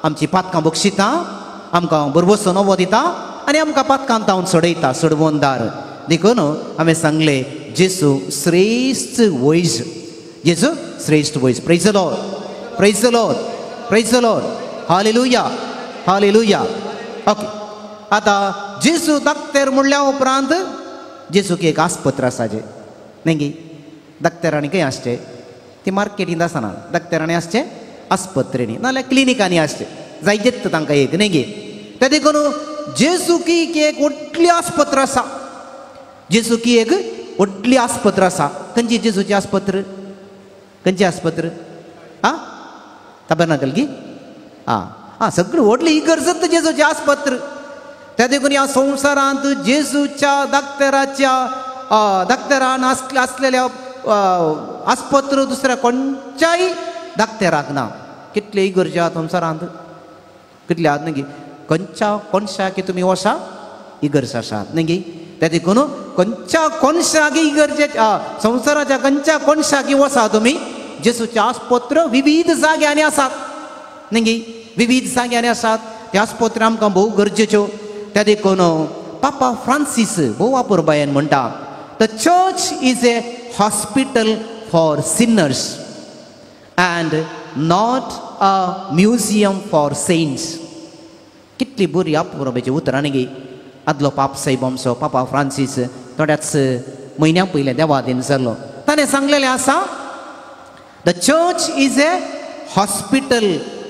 B: आमची पातकां बक्षिता, आमकां बरवसो नवो दिता आनी आमकां पातकां तावन सोडयता, सोडवंदार. देखून हांवें सांगलें जेजू श्रेश्ठ वैज, जेजू श्रेश्ठ वैज. Praise the Lord, praise the Lord, praise the Lord. Hallelujah, hallelujah. Okay, आतां जेजू दाक्तेर म्हणल्या उपरांत जेजूक एक आस्पत्र आसा जे न्ही गी. दाक्तेरांनी खंय आसचें? ती मार्केटींत आसना. दाक्तेरांनी आसचें आस्पत्रेंनी नाजाल्यार क्लिनिकांनी आसचें, जायतेच तांकां एक न्ही गी. ते देखून जेजूकी एक व्हडली आस्पत्र आसा, जेजूकी एक व्हडली आस्पत्र आसा. खंयची जेजूची आस्पत्र? खंयची आस्पत्र? आं, ताबेर्नाकल गी? आं आं, सगळी व्हडली इगर्जत जेजूची आस्पत्र. त्या देखून ह्या संवसारांत जेजूच्या दाक्तेराच्या दाक्तेरान आसलेल्या आस्पत्र दुसऱ्या कोणच्याय दाक्तेराक ना. कितले इगर्जी आहात संवसारांत, कितले आहात न्ही गी? खंयच्या कोनशाक तुमी वसा इगर्ज आसात न्ही गी. त्या देखून खंयच्या कोनशाक इगर्जे संवसाराच्या खंयच्या कोनशाक वसा तुमी, जेजूचे आस्पत्र विविध जाग्यांनी आसात न्ही गी, विविध जाग्यांनी आसात. ते आस्पत्र आमकां भोव गरजेच्यो. त्या देखून पापा फ्रांसीस भोव वापरबायन म्हणटा, the church is a hospital for sinners and not a museum for saints. कितली बरी अपुरबायेची उतरां न्ही गी. आदलो पाप साहेब आमचो पापा फ्रांसीस थोड्याच म्हयन्या पयलें देवादीन जाल्लो, ताणें सांगलेलें आसा, the church is a hospital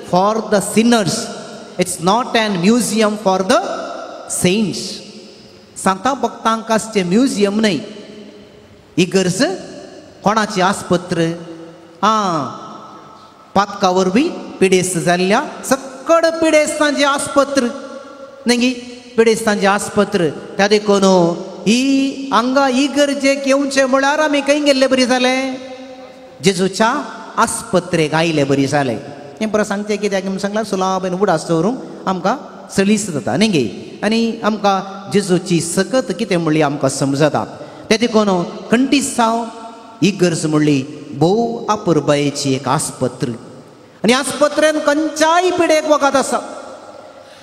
B: for the sinners, it's not an museum for the saints. सांता भक्तांक आसचें म्युझियम न्हय. इगर्ज कोणाची आस्पत्र? आं, पातका वरवीं पिडेस्त जाल्ल्या सकड पिडेस्तांची आस्पत्र न्ही गी, पिडेस्तांची आस्पत्र. त्या देखून ही हांगा इगर्जेक येवचें म्हळ्यार आमी खंय गेल्ले बरी जालें? जेजूच्या आस्पत्रेक आयले बरी जालें. हें बरें सांगचें कित्याक म्हूण सांगलां, सुलाबेन उडास दवरूंक आमकां सलीस जाता न्ही गे, आनी आमकां जेजूची सकत कितें म्हणली आमकां समजता. ते देखून कंटिसांव इगर्ज म्हणली भोव अपुरबायेची एक आस्पत्र. आनी आस्पत्रेन खंयच्याय पिडेक वखद आसा,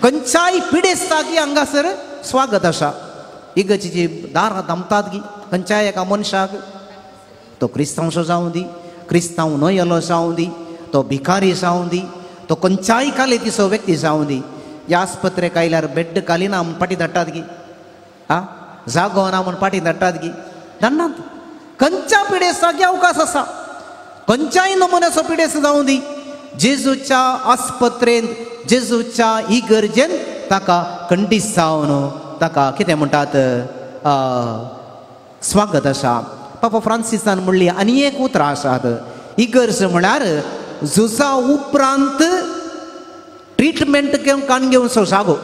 B: खंयच्याय पिडेस्ताक हांगासर स्वागत आसा. इगर्जेची दारां दामतात गी खंयच्याय एका मनशाक, तो क्रिस्तांवसो जावं दी, क्रिस्तांव न्हय जावं दी, तो भिकारी जावं दी, तो खंयच्याय कालेतीचो व्यक्ती जावं दी. ह्या आस्पत्रेक आयल्यार बेड घालिना म्हूण फाटीं धाडटात गी, आं, जागो ना म्हूण फाटीं धाडटात गी, धाडनात. खंयच्या पिडेस्ताक अवकाश आसा, खंयच्याय नमुन्याचो पिडेस्त जावं दी, जेजूच्या आस्पत्रेंत जेजूच्या इगर्जेन ताका कंडिसावन ताका कितें म्हणटात स्वागत आसा. पापा फ्रांसिसान म्हणली आनी एक उतरां आसात, इगर्ज म्हळ्यार झुजा उपरांत ट्रिटमेंट घेवन कान घेवचो जागो.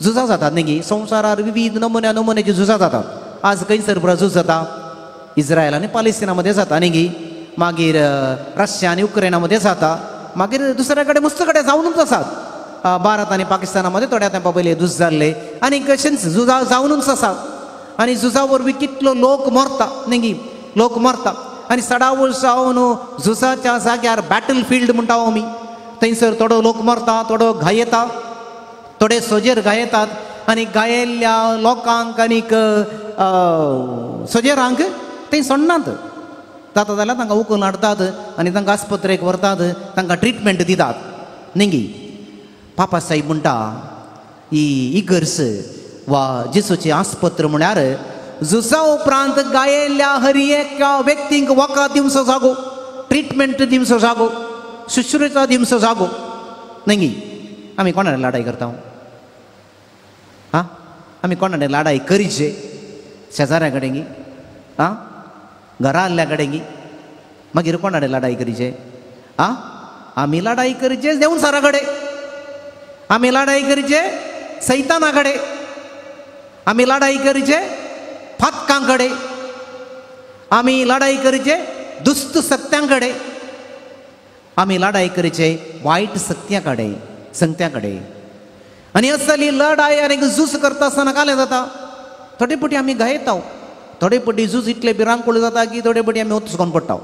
B: झुजां जातात न्ही गी संवसारार, विविध नमुन्या नमुन्याची झुजां जातात. आज खंयसर पुरा झूज जाता? इस्रायल आनी पालेस्टिना मदें जाता न्ही गी, मागीर रशिया आनी युक्रेना मदें जाता, मागीर दुसऱ्या कडेन मस्त कडेन जावनूच आसात. भारत आनी पाकिस्ताना मदें थोड्या तेंपा पयलीं झूज जाल्लें आनी कशेंच झुजां जावनूच आसात. आनी झुजा वरवीं कितलो लोक मरता न्ही गी, लोक मरता. आनी सडावळ जावन झुजाच्या जाग्यार बॅटल फिल्ड म्हणटा आमी, थंयसर थोडो लोक मरता, थोडो घायेता, थोडे सोजेर घायेतात. आनी घायेल्ल्या लोकांक आनीक सोजेरांक थंय सोडनात, जाता जाल्यार तांकां उखलून हाडटात आनी तांकां आस्पत्रेक व्हरतात, तांकां ट्रिटमेंट दितात न्ही गी. पापा साहेब म्हणटा ही इगर्ज वा जेजूची आस्पत्र म्हळ्यार झुजा उपरांत गायेल्ल्या हर एका व्यक्तींक वखद दिवचो जागो, ट्रिटमेंट दिवचो जागो, शुश्रूषा दिवचो जागो न्ही गी. आमी कोणा लडाई करता? आं, आमी कोणा लडाई करीचे? शेजाऱ्या कडेन गी, आं, घरा आसल्या कडेन गी, मागीर कोणा लडाई करीचे? आं, आमी लडाई करचे देवचारा कडेन, आमी लडाई करचे सैताना कडेन, आमी लढाई करचे फातकां कडेन, आमी लढाई करचे दुश्ट सत्यां कडेन, आमी लढाई करचे वायट सत्यां कडेन, संगत्यां कडेन. आनी असली लढाई आनी झूज करता आसतना कालें जाता, थोडे पटी आमी घायता, थोडे पटी झूज इतले भिरांकूळ जाता की थोडे पटी आमी वचून पडटा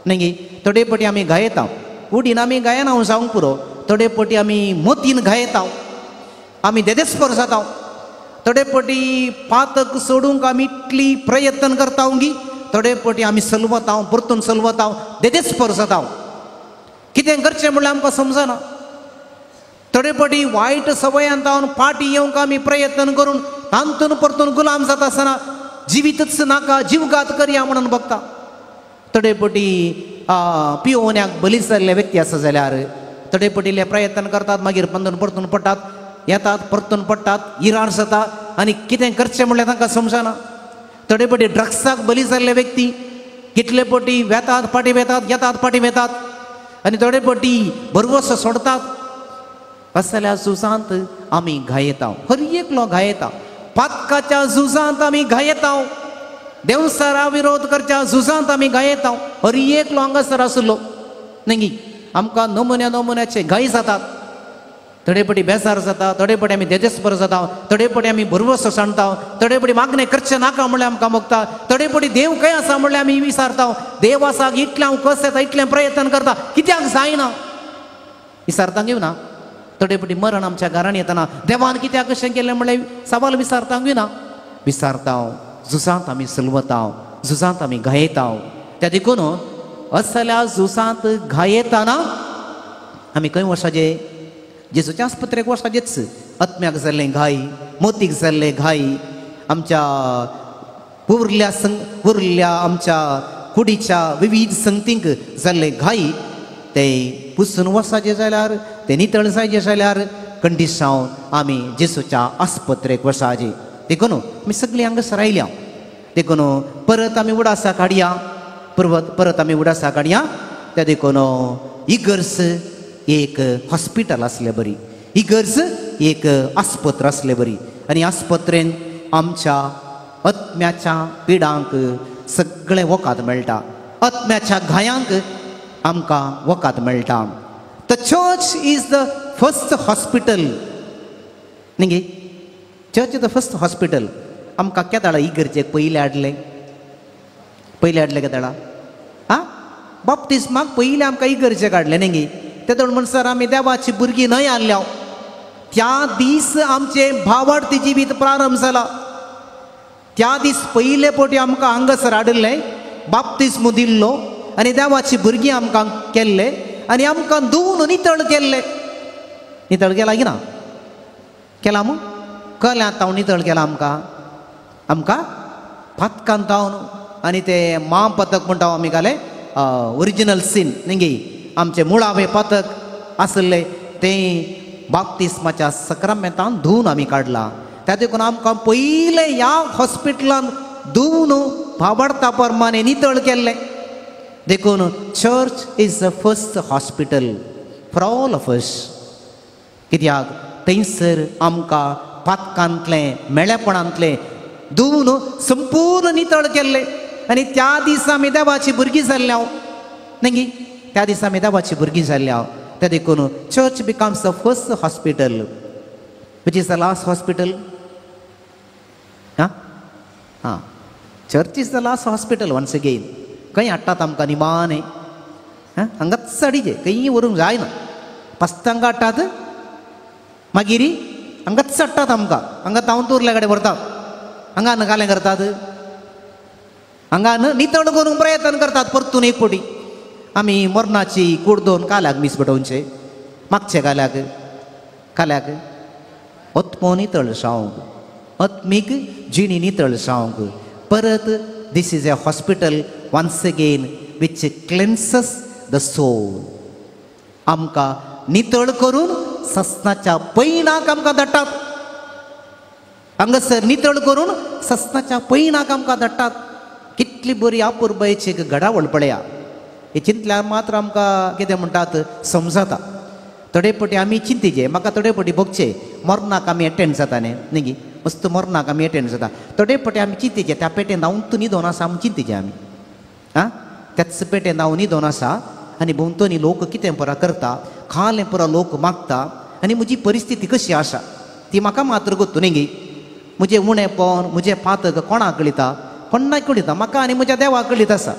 B: न्ही गे. थोडे पटी आमी घायता, उडीन आमी घायना हांव सांगूंक पुरो, थोडे पटी आमी मोतीन घायता, आमी देदेस्पर जाता, थोडे पटी पातक सोडूंक आमी इतली प्रयत्न करता गी, थोडे पटी आमी सलवता, परतून सलवता, देदेस्पर जाता. कितें करचें म्हणल्यार आमकां समजना. थोडे पटी वायट सवयान तावन फाटीं येवंक आमी प्रयत्न करून तांतून परतून गुलाम जाता आसतना जिवीतच नाका, जीवघात करया म्हणून बघता. थोडे पटी पियोवण्याक बली जाल्ले व्यक्ती आसा जाल्यार थोडे पटी प्रयत्न करतात, मागीर पंदून परतून पडटात, येतात परतून पडटात, इराण जाता आनी कितें करचें म्हणल्यार तांकां समजना. थोडे पटी ड्रग्साक बली जाल्ले व्यक्ती कितले पटी वेतात फाटीं वेतात, येतात फाटीं वेतात आनी थोडे पटी भरवसो सोडतात. असल्या झुजांत आमी घायेता, हर एकलो घायेता. पातकाच्या झुजांत आमी घायेता, देवसरा विरोध करच्या झुजांत आमी घायेता. हर एकलो हांगासर आसलो न्ही, आमकां नमुन्या नमुन्याचे घाय जातात. थोडे पटी बेजार जाता, थोडे पटी आमी देदेस्पर जाता, थोडे पटी आमी भरवसो सांडता, थोडे पटी मागणें करचें नाका म्हणल्यार आमकां मोगता, थोडे पटी देव खंय आसा म्हणल्यार आमी विसारता. देव आसा इतलें हांव कस येता, इतलें प्रयत्न करता, कित्याक जायना विसारता घेवना. थोडे पटी मरण आमच्या घरान येतना देवान कित्याक कशें केलें म्हणल्यार सवाल विसारता घेवना, विसारता. झुजांत आमी सलवता, झुजांत आमी घायेता. त्या देखून असल्या झुजांत घायेताना आमी खंय वसाजे? जेजूच्या आस्पत्रेक वसाजेच. आत्म्याक जाल्लें घाय, मोतीक जाल्लें घाय, आमच्या उरल्या उरल्या आमच्या कुडीच्या विविध संगतींक जाल्ले घाय ते पुसून वसाजे जाल्यार, ते नितळ जायचे जाल्यार कंडिसांव आमी जेजूच्या आस्पत्रेक वसाजे. देखून आमी सगळीं हांगासर आयल्या. देखून परत आमी उडासा काडया, परत आमी उडासा काडया. त्या देखून इगर्ज एक हॉस्पिटल आसले बरी, इगर्ज एक आस्पत्र आसले बरी. आनी आस्पत्रेन आमच्या आत्म्याच्या पिडांक सगळें वखद मेळटा, आत्म्याच्या घायांक आमकां वखद मेळटा. The church is the first hospital न्ही गे. Church is the first hospital. आमकां केदाळा इगर्जेक पयलें हाडलें, पयलें हाडलें केदाळा? आं, बाप्तिस्माक पयलें आमकां इगर्जेक हाडलें न्ही गे. तेदोळ म्हणसर आमी देवाची भुरगीं न्हय आसल्या. त्या दीस आमचें भावार्थी जिवीत प्रारंभ जाला. त्या दीस पयले पटी आमकां हांगासर हाडिल्लें, बाप्तिस्म दिल्लो आनी देवाची भुरगीं आमकां केल्ले आनी आमकां धुवन नितळ केल्ले. नितळ केला की ना? केला मू? कल्यांत हांव नितळ केला आमकां, आमकां पातकान तावन. आनी ते मां पथक म्हणटा आमी घाले ओरिजिनल सीन न्ही गे, आमचे मुळावे पातक आसले तें बाप्तिस्माच्या सक्रामेंतान धुवन आमी काडला. त्या देखून आमकां पयलें ह्या हॉस्पिटलान धुवन भावार्था प्रमाणे नितळ केल्लें. देखून church is the first hospital for all of us. कित्याक थंयसर आमकां पातकांतलें मेळेपणांतलें धुवन संपूर्ण नितळ केल्लें. आनी त्या दिसा आमी देवाची भुरगीं जाल्ल्या न्ही गे, त्या दिसा आमी देवाची भुरगीं जाल्ल्या. त्या देखून church becomes the first hospital. Which is the last hospital? हां, church is the last hospital once again. खंय हाडटात आमकां निमाणें? हां, हांगाच हाडीचे, खंय व्हरूंक जायना. पस्तांक हाडटात, मागीर हांगाच हाडटात आमकां, हांगा तांवतुरल्या कडेन व्हरतात, हांगा नगालें करतात, हांगा नितळ करूंक प्रयत्न करतात. परतून एक पटी आमी मरणाची कूड दोन काल्याक मीस बटोवचे, मागचे काल्याक, काल्याक आत्मो नितळ सावंक, आत्मीक जिणी नितळ सावंक. परत this is a hospital once again which cleanses the soul. आमकां नितळ करून सस्नाच्या पैणाक आमकां धाडटात. हांगासर नितळ करून सस्नाच्या पैणाक आमकां धाडटात. कितली बरी अपुरबायेची एक घडावळ पळया. हे चिंतल्यार मात्र आमकां कितें म्हणटात समजता. थोडे पटी आमी चिंतीचे, म्हाका थोडे पटी भोगचे मरणाक आमी एटेंड जाता न्ही गी, मस्त मरणाक आमी एटेंड जाता. थोडे पटी आमी चिंतीचे त्या पेटेन हांव तूं न्हिदोन आसा म्हूण चिंतीचे आमी. आं, त्याच पेटेन हांव न्हिदोन आसा आनी भोंवतणी लोक कितें पुरा करता, खालें पुरा लोक मागता आनी म्हजी परिस्थिती कशी आसा ती म्हाका मात्र गोत्तू न्ही गी. म्हजें उणेपण, म्हजें पातक कोणाक कळिता, कोणाक कळिता, म्हाका आनी म्हज्या देवाक कळीत आसा.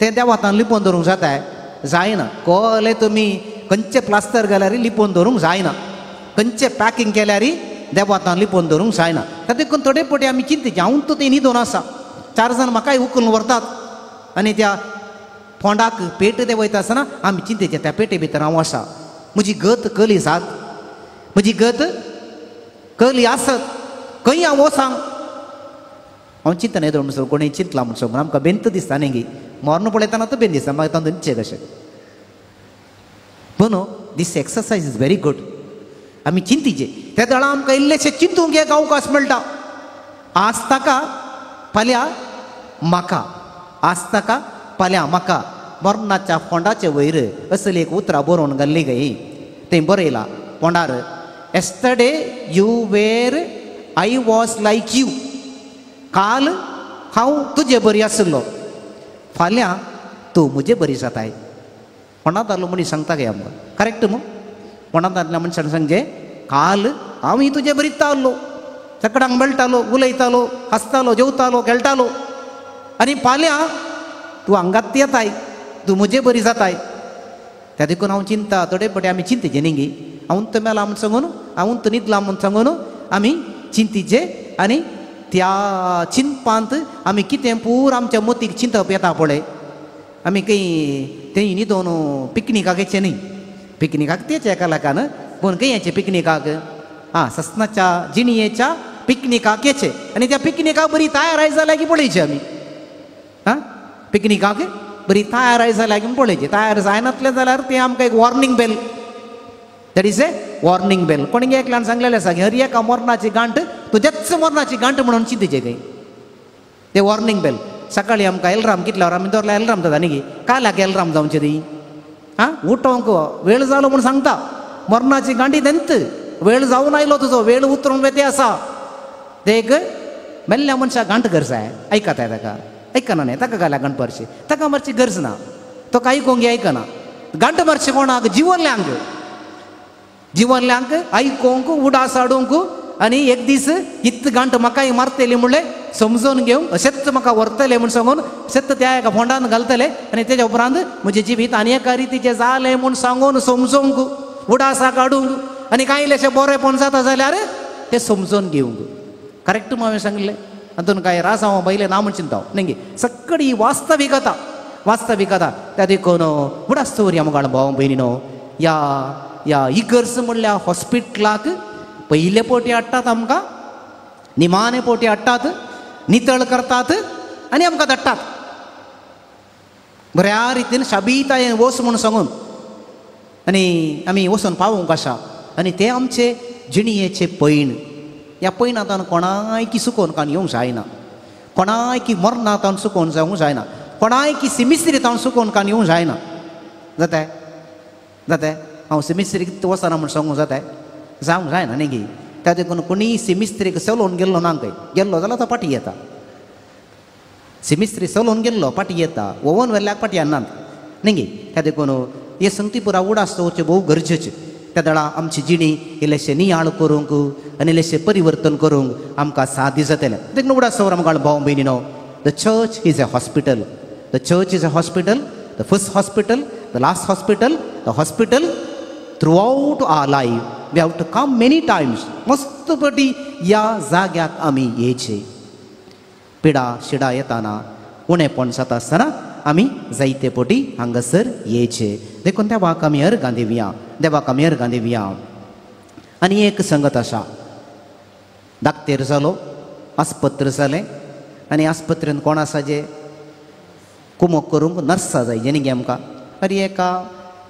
B: तें देवातान लिपोवन दवरूंक जाता जायना. कोले तुमी खंयचें प्लास्टर घाल्यार लिपोवन दवरूंक जायना, खंयचें पॅकिंग केल्यार देवातान लिपोवन दवरूंक जायना. देखून थोडे पटी आमी चिंतीचे हांव तूं तें न्हिदोन आसा, चार जाण म्हाकाय उखलून व्हरतात आनी त्या फोंडाक पेट ते वयता आसतना आमी चिंतेचे त्या पेटे भितर हांव आसा, म्हजी गत कली जात, म्हजी गत कली आसत, खंय हांव वसांग. हांव चिंतना येदो म्हणसर कोणूय चिंतला म्हणसर आमकां बेंत दिसता न्ही गी, मर्ण पळयतना तो बेन दिसता, मागीर तातूंत न्हिदचें कशें. पूण this exercise is very good. आमी चिंतीचे त्या दळा आमकां इल्लेशें चिंतूंक एक अवकाश मेळटा. आज ताका फाल्यां म्हाका, आज ताका फाल्यां म्हाका. मरणाच्या फोंडाचे वयर असली एक उतरां बरोवन घाल्ली गई, थंय बरयला फोंडार, yesterday you were I was like you. काल हांव तुजे बरी आशिल्लो, फाल्यां तूं म्हजे बरी जाताय. फोंडांत मनीस सांगता गे आमकां, करेक्ट मू? फोंडांतल्या मनशान सांगचें काल हांव तुजे बरी ताल्लो, सगळ्यांक मेळटालो, उलयतालो, हांसतालो, जेवतालो, खेळटालो, आनी फाल्यां तूं हांगात येताय, तूं म्हजे बरी जाताय. त्या देखून हांव चिंता थोडे पटे आमी चिंतीचे न्ही गी, हांव तो मेला म्हूण सांगून, हांव तो न्हिदला म्हूण सांगून आमी चिंतीचे. आनी त्या चिंतपांत आमी कितें पूर आमच्या मतीक चिंतप येता पळय. आमी खंय थंय न्हिदोन पिकनिकाक येचें न्ही, पिकनिकाक तेच एका लेखान, पूण खंय येचें पिकनिकाक, आं ससनाच्या जिणयेच्या पिकनिकाक येचें. आनी त्या पिकनिकाक बरी तयार जाल्या की पळयची आमी. आं, पिकनिकाक बरी तयार जाल्या की पळयची, तयार जायनातलें जाल्यार तें आमकां एक warning bell, that is a warning bell. कोणी एकल्यान सांगलेलें आसा की हर एका मरणाची गांठ तुजेच मरणाची गांठ म्हणून चिंतीचे खंय ते वॉर्निंग बेल. सकाळी आमकां एलराम कितल्यावर आमी दवरला एलराम जाता न्ही गी, काल्याक एलराम जावचे ती, आं उठोवंक वेळ जालो म्हूण सांगता. मरणाची गांठी तेंत वेळ जावन आयलो तुजो, वेळ उतरून ते आसा. ते एक मेल्ल्या मनशाक गांठ गरज आहे, आयकताय ताका, आयकना न्ही ताका घाल्या गांठ मारची, ताका मारची गरज ना, तो कांय कोंगी आयकना. गांठ मारची कोणाक, जिवनल्यांक, जिवनल्यांक आयकोंक उडास हाडूंक आनी एक दीस इत्त गांठ म्हाकाय मारतली म्हणलें समजून घेवंक, अशेंच म्हाका व्हरतलें म्हूण सांगून अशेंच त्या एका फोंडान घालतले आनी तेज्या उपरांत म्हजें जिवीत आनी एका रितीचें जालें म्हूण सांगून समजूंक, उडासा काडूंक आनी कांय इल्लेशें बरेंपण जाता जाल्यार तें समजून घेवंक. करेक्ट हांवें सांगिल्लें, हातून कांय राजांव पयलें ना म्हूण चिंता न्ही गी. सगळी वास्तविकता, वास्तविकता. त्या देखून उडास दवरया मुखार भाव भयणीनो, ह्या ह्या इगर्ज म्हणल्या हॉस्पिटलाक पयले पोटी हाडटात आमकां, निमाणे पोटी हाडटात, नितळ करतात आनी आमकां धाडटात बऱ्या रितीन शाबीतायेन वच म्हूण सांगून, आनी आमी वचून पावोवंक आसा. आनी ते आमचे जिणयेचे पयण, ह्या पयणांत कोणायकी सुकोवन कान येवंक जायना, कोणायकी मरणांत सुकोवन जावंक जायना, कोणायकी सिमिस्त्रींत सुकोवन कान येवंक जायना. जाताय जाताय हांव सिमिस्त्रीक वचना म्हूण सांगूंक जाताय, जावंक जायना न्ही गी. त्या देखून कोणीय सिमिस्त्रीक चलोवन गेल्लो ना खंय, गेल्लो जाल्यार तो फाटीं येता. सिमिस्त्री चलोवन गेल्लो फाटीं येता, ओवन व्हेल्ल्याक फाटीं येनात न्ही गी. त्या देखून हे संगती पुरा उडास दवरचें भोव गरजेचें. त्या दळा आमची जिणी इल्लेशें नियाळ करूंक आनी इल्लेशें परिवर्तन करूंक आमकां साध्य जातलें. देखून उडास दवर आमकां भाव भयणीनो, the church is a hospital, the church is a hospital, the first hospital, the last hospital, the hospital throughout our life. We have to come many times. मस्त पटी ह्या जाग्याक आमी येयचे. पिडा शिडा येताना उणेपण जाता आसतना आमी जायते पटी हांगासर येयचे. देखून देवाक आमी अर्गां दिवया, देवाक आमी अर्गां दिवया. आनी एक संगत आसा, दाक्तेर जालो, आस्पत्र जालें, आनी आस्पत्रेन कोण आसा जे कुमोक करूंक नर्सां जाय जेणे गे आमकां. आनी एका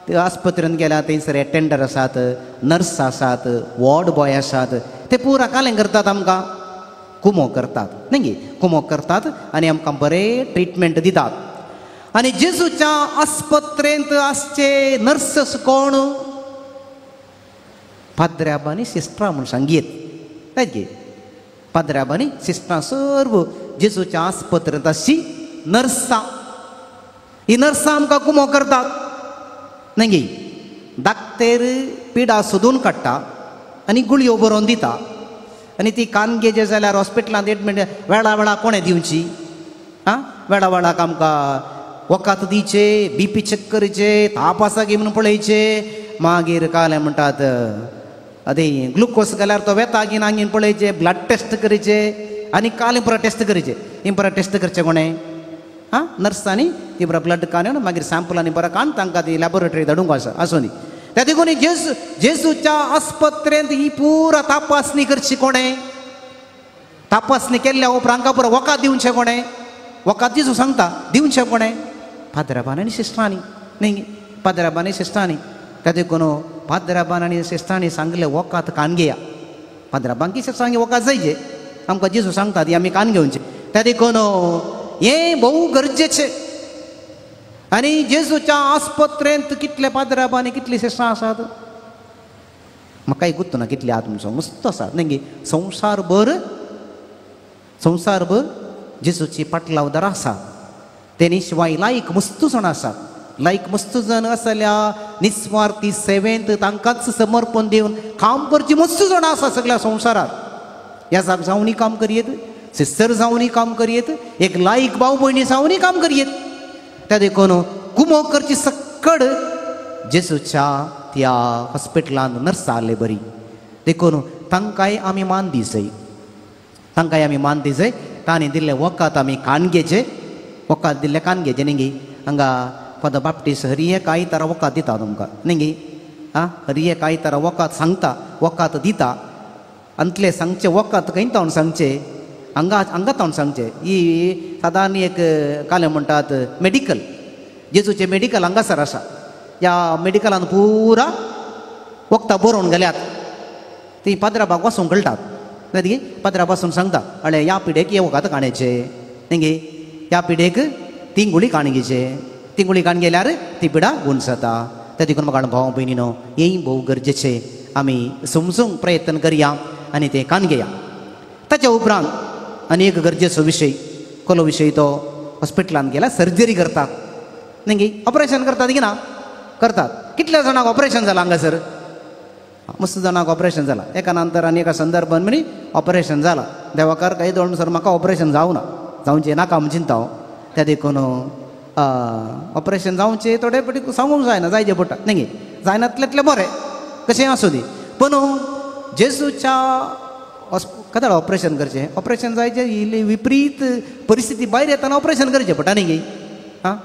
B: आस्पत्रेन गेल्यार थंयसर एटेंडर आसात, नर्स आसात, वॉर्ड बॉय आसात, ते पुरा कालें करतात आमकां, कुमो करतात न्ही गे, कुमो करतात आनी आमकां बरें ट्रिटमेंट दितात. आनी जेजूच्या आस्पत्रेंत आसचे नर्सस कोण? पाद्र्याब आनी सिस्टरां म्हूण सांगयेत गे. पाद्र्याब आनी सिस्टरां सर्व जेजूच्या आस्पत्रेंत आसची नर्सां. ही नर्सां आमकां कुमो करतात न्ही. दाक्तेर पिडा सोदून काडटा आनी गुळयो बरोवन दिता आनी ती कानगेजे जाल्यार हॉस्पिटलांत एडमीट वेळा वेळा कोणें दिवची आं. वेळा वेळाक आमकां वखद दिवचे, बीपी चॅक करचे, ताप आसा की म्हणून पळयचे, मागीर कालें म्हणटात आनी ग्लुकोज घाल्यार तो वेता की ना पळयचे, ब्लड टेस्ट करचे आनी काल पुरा टेस्ट करचे. ही पुरा टेस्ट करचे कोणें आं नर्सांनी. ती पुरा ब्लड काडून मागीर सॅम्पलांनी बरो काडून तांकां ती लॅबोरेटरी धाडूंक आसा आसूं दी. त्या देखून जेजू जेजूच्या आस्पत्रेंत ही पुरा तपासणी करची कोणें. तपासणी केल्ल्या उपरांत पुरा वखद दिवचें कोणें. वखद जेजू सांगता दिवचें कोणें, पाद्राबान आनी सिस्टरांनी न्ही. पाद्राबान आनी सिस्टरांनी. त्या देखून पाद्राबान आनी सिस्टरांनी सांगलें वखद कान घेया. पाद्राबांकी सिस्टरांनी वखद जायचे आमकां जेजू सांगता ती आमी कान घेवचें. त्या देखून हें भोव गरजेचें. आनी जेजूच्या आस्पत्रेंत कितले पाद्राब आनी कितली सिस्टरां आसात म्हाकाय गुत्त ना कितले आहा तुमचो मस्त आसात न्ही. संवसारभर संवसारभर जेजूची पाटलावदार आसा. तेणी शिवाय लायक मस्त जाण आसात. लायक मस्त जाण आसल्या निस्वार्थी सेवेंत तांकांच समर्पण दिवन काम करची मस्त जाणां आसा सगळ्या संवसारात. ह्या जाग जावनूय काम करयेत, सिस्टर जावनूय काम करयेत, एक लायक भाव भयणी जावनूय काम करयेत. त्या देखून कुमो करची सक्कड जेजूच्या त्या हॉस्पिटलांत नर्सां आसले बरी. देखून तांकांय आमी मान दिसय, तांकांय आमी मान दिसय. तांणी दिल्लें वखद आमी कान घेवचें, वखद दिल्लें कान घेवचें न्ही. हांगा फादर बाप्टीस हरी एक आयतारा वखद दिता तुमकां न्ही. आं हरी एक आयतारा वखद सांगता, वखद दिता. अंतले सांगचें वखद खंय तावन सांगचें, हांगा हांगा तावन सांगचें. ही सादारण एक कालें म्हणटात मेडिकल, जेजूचें मेडिकल हांगासर आसा. ह्या मेडिकलान पुरा वखदां बरोवन गेल्यात. ती पाद्राबाक वचूंक कळटात न्ही. पाद्रा पासून सांगता अळे ह्या पिडेक हे वखद काणयचें न्ही, ह्या पिडेक तीन गुळी काण घेवचे, तीन गुळी काण गेल्यार ती पिडा गुण जाता. त्या देखून म्हाका भाव भयणीनो हेंय भोव गरजेचें. आमी समजूंक प्रयत्न करया आनी तें कान घेया. ताच्या उपरांत आनी एक गरजेचो विशय, कोलो विशय तो हॉस्पिटलांत गेल्यार सर्जरी करतात न्ही, ऑपरेशन करतात की ना करतात. कितल्या जाणांक ऑपरेशन जालां हांगासर? मस्त जाणांक ऑपरेशन जालां. एका नंतर आनी एका संदर्भान म्हणी ऑपरेशन जालां. देवाकार काही दोन सर म्हाका ऑपरेशन जावना, जावचें नाका म्हूण चिंता हांव. त्या देखून ऑपरेशन जावचें थोडे पटी सांगूंक जायना, जायचे पडटा न्ही. जायनातलें बरें कशें आसूं दी. पूण जेजूच्या कदाळ ऑपरेशन करचें, ऑपरेशन जायचें इल्ली विपरीत परिस्थिती भायर येतना ऑपरेशन करचें पडटा न्ही. आं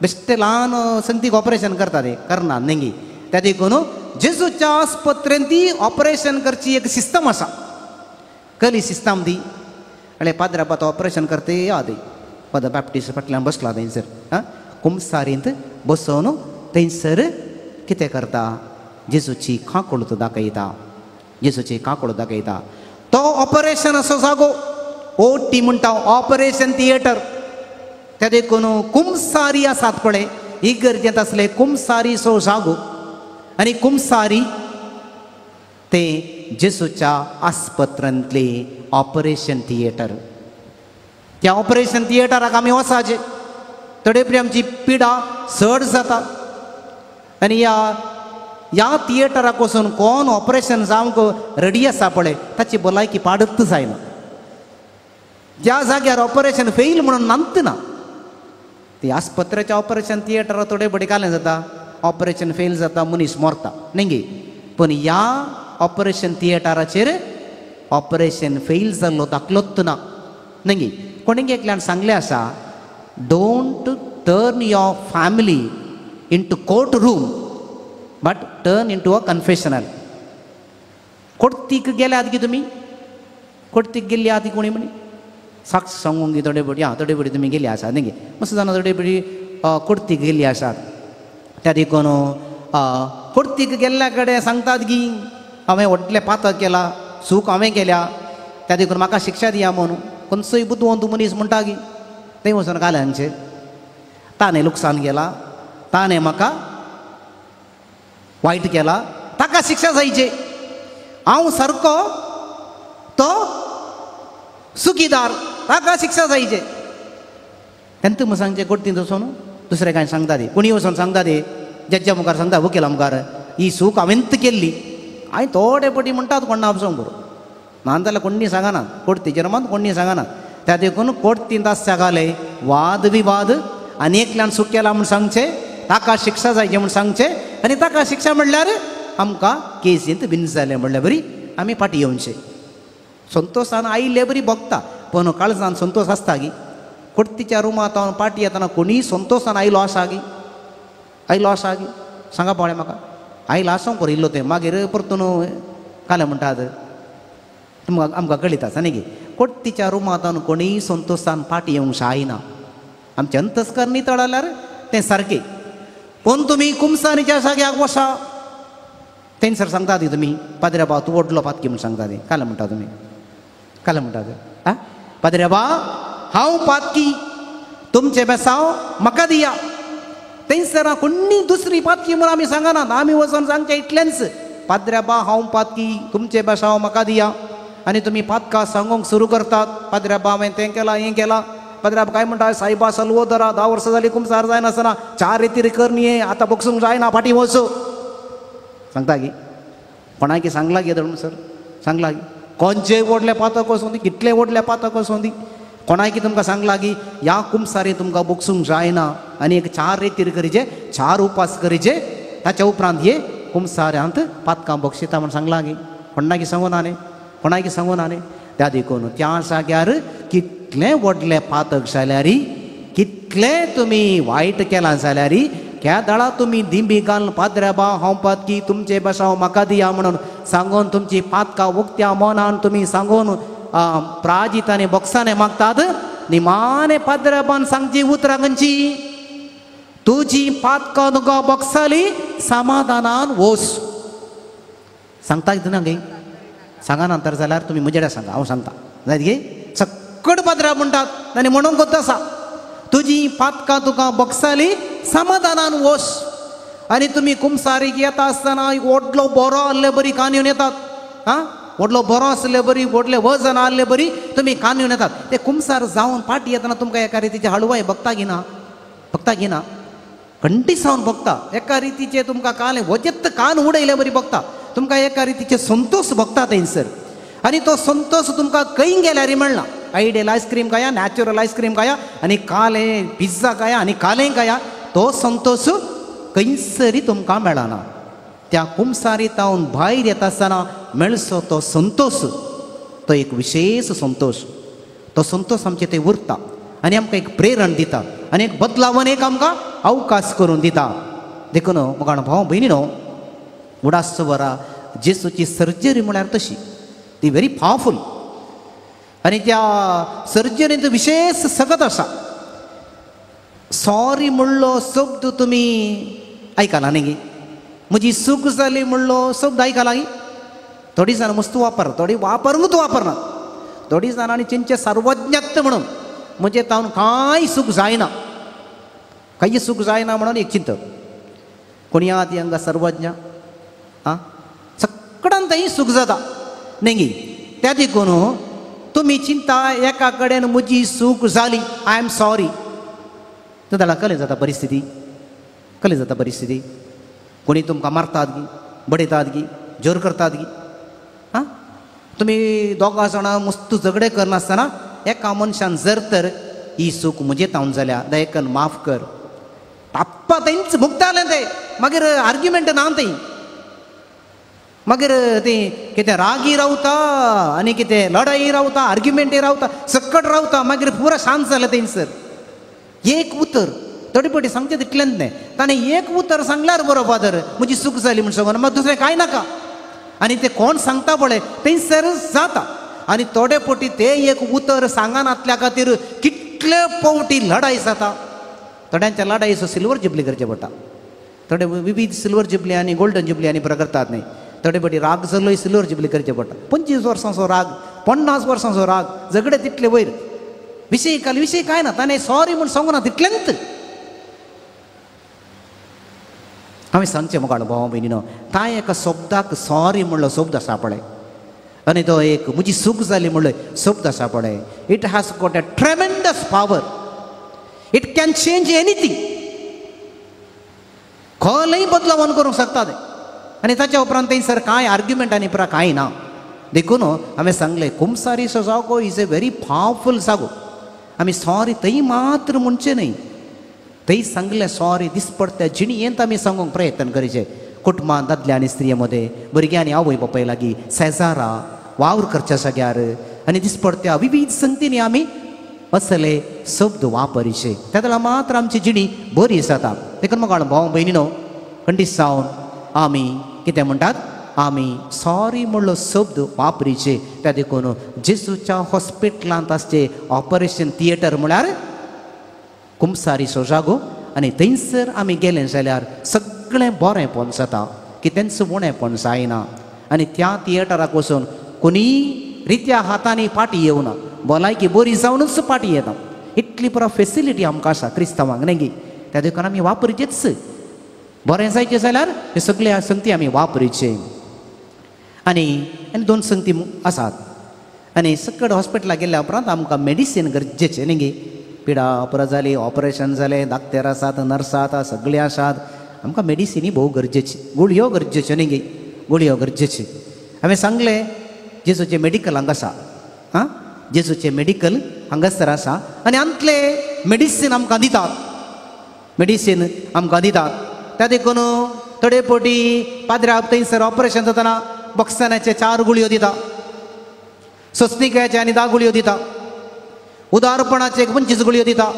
B: बेश्टे ल्हान संगतीक ऑपरेशन करता ते करना न्ही. त्या देखून जेजूच्या आस्पत्रेंत ती ऑपरेशन करची एक सिस्टम आसा, कली सिस्टम ती. आनी पाद्राबात ऑपरेशन करता या ती फादर बाप्टीस फाटल्यान बसला थंयसर आं कुमसारींत बसोवन थंयसर कितें करता, जेजूची काकूळत दाखयता, जेजूची काकूळत दाखयता. तो ऑपरेशन असो जागो ओटी म्हणटा, ऑपरेशन थिएटर. त्या देखून कुमसारी आसात पळय इगर्जेंत आसले कुमसारीचो जागो. आनी कुमसारी ते जेजूच्या आस्पत्रेंतले ऑपरेशन थिएटर. त्या ऑपरेशन थिएटराक आमी वचाचें. थोडे परी आमची पिडा चड जाता आनी ह्या ह्या थिएटराक वचून कोण ऑपरेशन जावंक रेडी आसा पळय ताची भलायकी पाडत जायना. ज्या जाग्यार ऑपरेशन फेल म्हणून नांत ना ती आस्पत्रेच्या ऑपरेशन थिएटराक थोडे बडी कालें जाता, ऑपरेशन फेल जाता, मनीस मरता न्ही. पूण ह्या ऑपरेशन थिएटराचेर ऑपरेशन फेल जाल्लो दाखलोच ना न्ही. कोणें एकल्यान सांगलें आसा, don't turn your family into court room but turn into a confessional. कोर्तीक गेल्यात की तुमी, कोर्तीक गेल्ली आहा ती कोणी म्हणी साक्ष सांगूंक गी थोडे बडी आं थोडे बडी तुमी गेली आसात न्ही. मस्त जाणां थोडे बडी कोर्तीक गेल्ली आसात. त्या देखून कोर्तीक गेल्ल्या कडेन सांगतात की हांवें व्हडलें पातक केलां, चूक हांवें केल्या, त्या देखून म्हाका शिक्षा दिया म्हणून. खंयचोय बुदवंत मनीस म्हणटा की थंय वचून घालें हांगचें ताणें लुकसाण केलां, ताणें म्हाका वायट केला, ताका शिक्षा जायचे.
A: हांव सारको तो सुखीदार ताका शिक्षा जायचे. तेन्ना तुमी सांगचें कोर्तींत वचोन दुसरें कांय सांगता ती कोणी वचोन सांगता ती जज्जा मुखार सांगता वकिला मुखार ही चूक हांवेंत केल्ली. हांवें थोडे पटी म्हणटात कोण आपसोंक बरो ना जाल्यार कोण्णी सांगना कोर्तीचेर मात कोण्णी सांगना. त्या देखून कोर्तींत आसच्या घाले वाद विवाद आनी एकल्यान चूक केला म्हूण सांगचें ताका शिक्षा जायची म्हूण सांगचें आनी ताका शिक्षा म्हणल्यार आमकां केसींत विन जालें म्हणल्यार बरी आमी फाटीं येवचें. संतोशान आयिल्ले बरी भोगता पूण काळजान संतोश आसता गी कोर्तीच्या रुमांत हांव पाटी येतना कोणीय संतोशान आयलो आसा गी आयलो आसा गी सांगा पळय म्हाका आयलो आसूंक बरो इल्लो तें मागीर परतून कालें म्हणटात तुमकां आमकां कळीत आसा न्ही गी. कोर्तीच्या रुमांत कोणीय संतोशान फाटी येवंक जायना. आमचें अंतस्कर नितळ जाल्यार तें सारकें. पूण तुमी कुमसारीच्या जाग्याक वसा तेंसर सांगता ती तुमी पाद्रे बा तूं व्हडलो पातकी म्हूण सांगता ती कालें म्हणटा तुमी कालें म्हणटा आं पाद्रे बा हांव पातकी तुमचें बेसांव म्हाका दिया. थंयसर कोणी दुसरी पातकी म्हूण आमी सांगनात आमी वचोन सांगचें इतलेंच पाद्रे बा हांव पातकी तुमचें बेसांव म्हाका दिया. आनी तुमी पातकां सांगूंक सुरू करतात पाद्रे बा हांवें तें केलां हें केलां. पाद्रे बा काय म्हणटा सायबा सलवोदरा 10 वर्सां जालीं कुमसार जायनासतना 4 रेतीर कर न्ही आतां बगसूंक जायना फाटीं वचो सांगता गी कोणाकी सांगला गे धरून सर सांगला गी कोणचें व्हडलें पातक वचूं दी कितलें व्हडलें पातक वचूं दी कोणाकी तुमकां सांगला की ह्या कुमसारी तुमकां बगसूंक जायना आनी एक 4 रेतीर करीचे 4 उपास करीचे ताच्या उपरांत हे कुमसाऱ्यांत पातकां बक्षिता म्हूण सांगला गी कोणाकी सांगू ना न्ही कोणाकी सांगू ना न्ही. त्या देखून त्या जाग्यार कितलें व्हडलें पातक जाल्यार कितलें तुमी वायट केलां जाल्यार केदळा तुमी दिंबी घालून पाद्रे बा हांव पातकी तुमचें बेसांव म्हाका दिया म्हणून सांगून तुमची पातकां उक्त्या मनान तुमी सांगून प्राजित आनी बोक्साने मागतात निमाणे पाद्रे बान सांगची उतरां खंयची तुजी पातकां तुका बोक्साली समाधानान वोस. सांगता कितें ना गे सांगा नंतर जाल्यार तुमी म्हजें सांगा हांव सांगता जायत गे सक्कड पाद्रा म्हणटात आनी म्हणूंक कोत्ता आसा तुजी पातकां तुका बोक्साली समाधानान वोस. आनी तुमी कुमसारीक येता आसतना व्हडलो बरो आहले बरी कान येवन येतात आं व्हडलो बरो आसले बरी व्हडलें वजन आहले बरी तुमी कान येवन येतात. ते कुमसार जावन फाटी येतना तुमकां एका रितीचे हळवाय भोगता गिना भोगता गिना कंटी सावन भोगता एका रितीचे तुमकां कान वचत कान उडयले बरी भोगता तुमकां एका रितीचे संतोश भोगता थंयसर. आनी तो संतोश तुमकां खंय गेल्यार मेळना. आयडियल आयस्क्रीम खाया नॅचरल आयस्क्रीम खाया आनी कालें पिझ्झा खाया आनी कालें खाया तो संतोश खंयसरी तुमकां मेळना. त्या कुमसारी तावन भायर येता आसतना मेळचो तो संतोश तो एक विशेष संतोश तो संतोश आमचे थंय उरता आनी आमकां एक प्रेरण दिता आनी एक बदलावन एक आमकां अवकाश करून दिता. देखून म्हाका भाव भयणी न्हू उडास वरा जेसूची सर्जरी म्हळ्यार तशी ती व्हेरी पावरफूल आनी त्या सर्जरींत विशेष सगत आसा. सॉरी म्हणलो शब्द तुमी आयकला न्ही गी म्हजी चूक जाली म्हणलो शब्द आयकला गी थोडीं जाणां मस्त वापर थोडी वापरूंकच वापरना थोडीं जाणां आनी तेंचे सर्वज्ञत्व म्हणून म्हणजे तावन कांय चूक जायना कांय चूक जायना म्हणून एक चिंतप कोणी आहा ती हांगा सर्वज्ञ आं सगळ्यान थंय चूक जाता न्ही गी. त्या देखून तुमी चिंता एका कडेन म्हजी चूक जाली I am sorry जाल्यार कलें जाता परिस्थिती कलें जाता परिस्थिती कोणी तुमकां मारतात गी बडयतात गी जोर करतात गी आं तुमी दोगां जाणां मस्त झगडे करनासतना एका मनशान जर तर ही चूक म्हजे तावन जाल्या दयकन माफ कर ताप्पा थंयच मुक्तालें तें मागीर आर्ग्युमेंट ना थंय मागीर तें कितें रागी रावता आनी कितें लढाई रावता आर्ग्युमेंटय रावता सकट रावता मागीर पुरा शांत जालें थंयसर. एक उतर थोडी पटी सांगचें तितलेंच न्हय ताणें एक उतर सांगल्यार बरो फादर म्हजी चूक जाली म्हूण सांगून मागीर दुसरें कांय नाका. आनी तें कोण सांगता पळय थंयसर जाता. आनी थोडे पटी तें एक उतर सांगनातल्या खातीर कितले पावटी लढाई जाता. थोड्यांच्या लढाईचो सिल्वर जुबली करचें पडटा थोडे विविध सिल्वर जुबली आनी गोल्डन जुबली आनी प्रकरतात न्ही थोडे पटी राग जाल्लोय सिल्वर जुबली करचें पडटा. 25 वर्सांचो राग 50 वर्सांचो राग झगडे तितले वयर विशय काल विशय कांय ना ताणें सॉरी म्हूण सांगू ना तितलेंच. हांवें सांगचें मुखार भाव भयणीनो कांय एका शब्दाक सॉरी म्हणलो शब्द आसा पळय
B: आनी तो एक म्हजी चूक जाली म्हणले शब्द आसा पळय, it has got a tremendous power, it can change anything. खोलय बदलावन करूंक शकता तें. आनी ताच्या उपरांत थंयसर कांय आर्ग्युमेंट आनी पुरा कांय ना. देखून हांवें सांगलें कुमसारीचो जागो is a very powerful जागो. आमी सॉरी थंय मात्र म्हणचें न्हय, थंय सांगलें सॉरी दिसपडत्या जिणेंत आमी सांगूंक प्रयत्न करचें. कुटुंबां दादल्या आनी स्त्रिये मदें, भुरग्यां आनी आवय बापाय लागीं, शेजारा, वावर करच्या जाग्यार आनी दिसपडत्या विविध संगतींनी आमी असले शब्द वापरचे. त्या वेळार मात्र आमची जिणी बरी जाता. देखून म्हाका भाव भयणीनो खंडीत जावन आमी कितें म्हणटात, आमी सॉरी म्हणलो शब्द वापरीचे. त्या देखून जेजूच्या हॉस्पिटलांत आसचें ऑपरेशन थिएटर म्हळ्यार कुमसारीचो जागो आनी थंयसर आमी गेले जाल्यार सगळें बरेंपण जाता, कितेंच उणेंपण जायना. आनी त्या थिएटराक वचून कोणीय रित्या हातांनी फाटी येवना, भलायकी बरी जावनूच फाटी येता. इतली पुरो फेसिलिटी आमकां आसा क्रिस्तांवांक न्ही गी. त्या देखून आमी वापरचेच. बरें जायचें जाल्यार हे सगळे संगती आमी वापरीचे. आनी आनी दोन संगती आसात. आनी सकट हॉस्पिटलाक गेल्या उपरांत आमकां मेडिसीन गरजेचें न्ही गी. पिडा पुरो जाली, ऑपरेशन जालें, डाक्टर आसात, नर्स आसात, सगळीं आसात, आमकां मेडिसिनी भोव गरजेची, गुळयो गरजेच्यो न्ही गी, गुळयो गरजेची. हांवें सांगलें जेजूचें मेडिकल हांगा आसा, आं जेजूचें मेडिकल हांगासर आसा आनी आमतले मेडिसीन आमकां दितात, मेडिसीन आमकां दितात. त्या देखून थोडे फावटी पाद्र्याक थंयसर ऑपरेशन जातना बॉक्सनाचे 4 गुळयो दिता, सोसणिकायचे आनी 10 गुळयो दिता, उदारपणाचे 25 गुळयो दिता,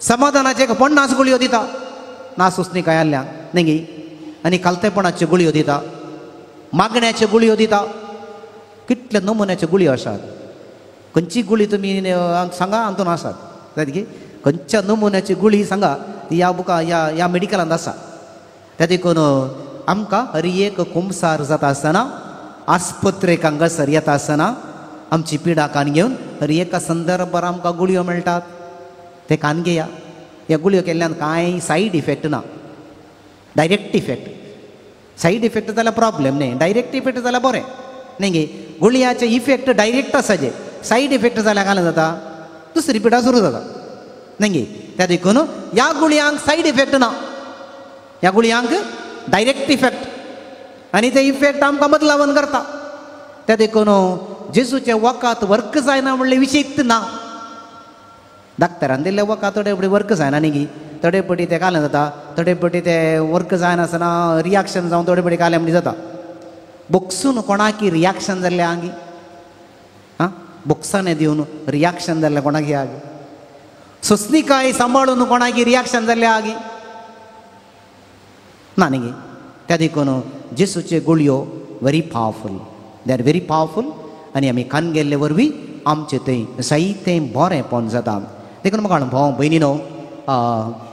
B: समाधानाचे 50 गुळयो दिता, ना सोसणिकाय आसल्या न्ही गी, आनी खालतेपणाच्यो गुळयो दिता, मागण्याच्यो गुळयो दिता. कितल्या नमुन्याच्यो गुळयो आसात. खंयची गुळी तुमी सांगा हातून आसात जात की खंयच्या नमुन्याची गुळी सांगा ती ह्या बुका ह्या ह्या मेडिकलांत आसा. त्या देखून आमकां हर एक कुमसार जाता आसतना, आस्पत्रेक हांगासर येता आसतना आमची पिडा कान घेवन हर एका संदर्भार आमकां गुळयो मेळटात, ते कान घेया. ह्या गुळयो केल्ल्यान कांय सायड इफेक्ट ना, डायरेक्ट इफेक्ट. सायड इफेक्ट जाल्यार प्रॉब्लेम न्ही, डायरेक्ट इफेक्ट जाल्यार बरें न्ही गे. गुळयाचे इफेक्ट डायरेक्ट आसा, जे सायड इफेक्ट जाल्यार कांय जाता, दुसरी पिडा सुरू जाता न्ही गे. त्या देखून ह्या गुळयांक सायड इफेक्ट ना, ह्या गुळयांक डायरेक्ट इफेक्ट आनी ते इफेक्ट आमकां बदलावन करता. त्या देखून जेजूचें वखद वर्क जायना म्हणलें विशेक ना. डाक्टरान दिल्लें वखद थोडे फावटी वर्क जायना न्ही गी, थोडे फावटी तें कालें जाता, थोडे फावटी तें वर्क जायनासतना रियाक्शन जावन थोडे फावटी कालें म्हणजे जाता. बोक्सून कोणाकी रियाक्शन जाल्लें आगी, आं बोक्सांनी दिवन रियाक्शन जाल्लें कोणाकी आगी, सोसणिकाय सांबाळून कोणाकी रियाक्शन जाल्लें आगी ना न्ही गी. त्या देखून जेजूचे गुळयो very powerful, they are very powerful. आनी आमी कान गेल्ले वरवीं आमचें थंय जायतें बरेंपण जाता. देखून म्हाका भाव भयणीनो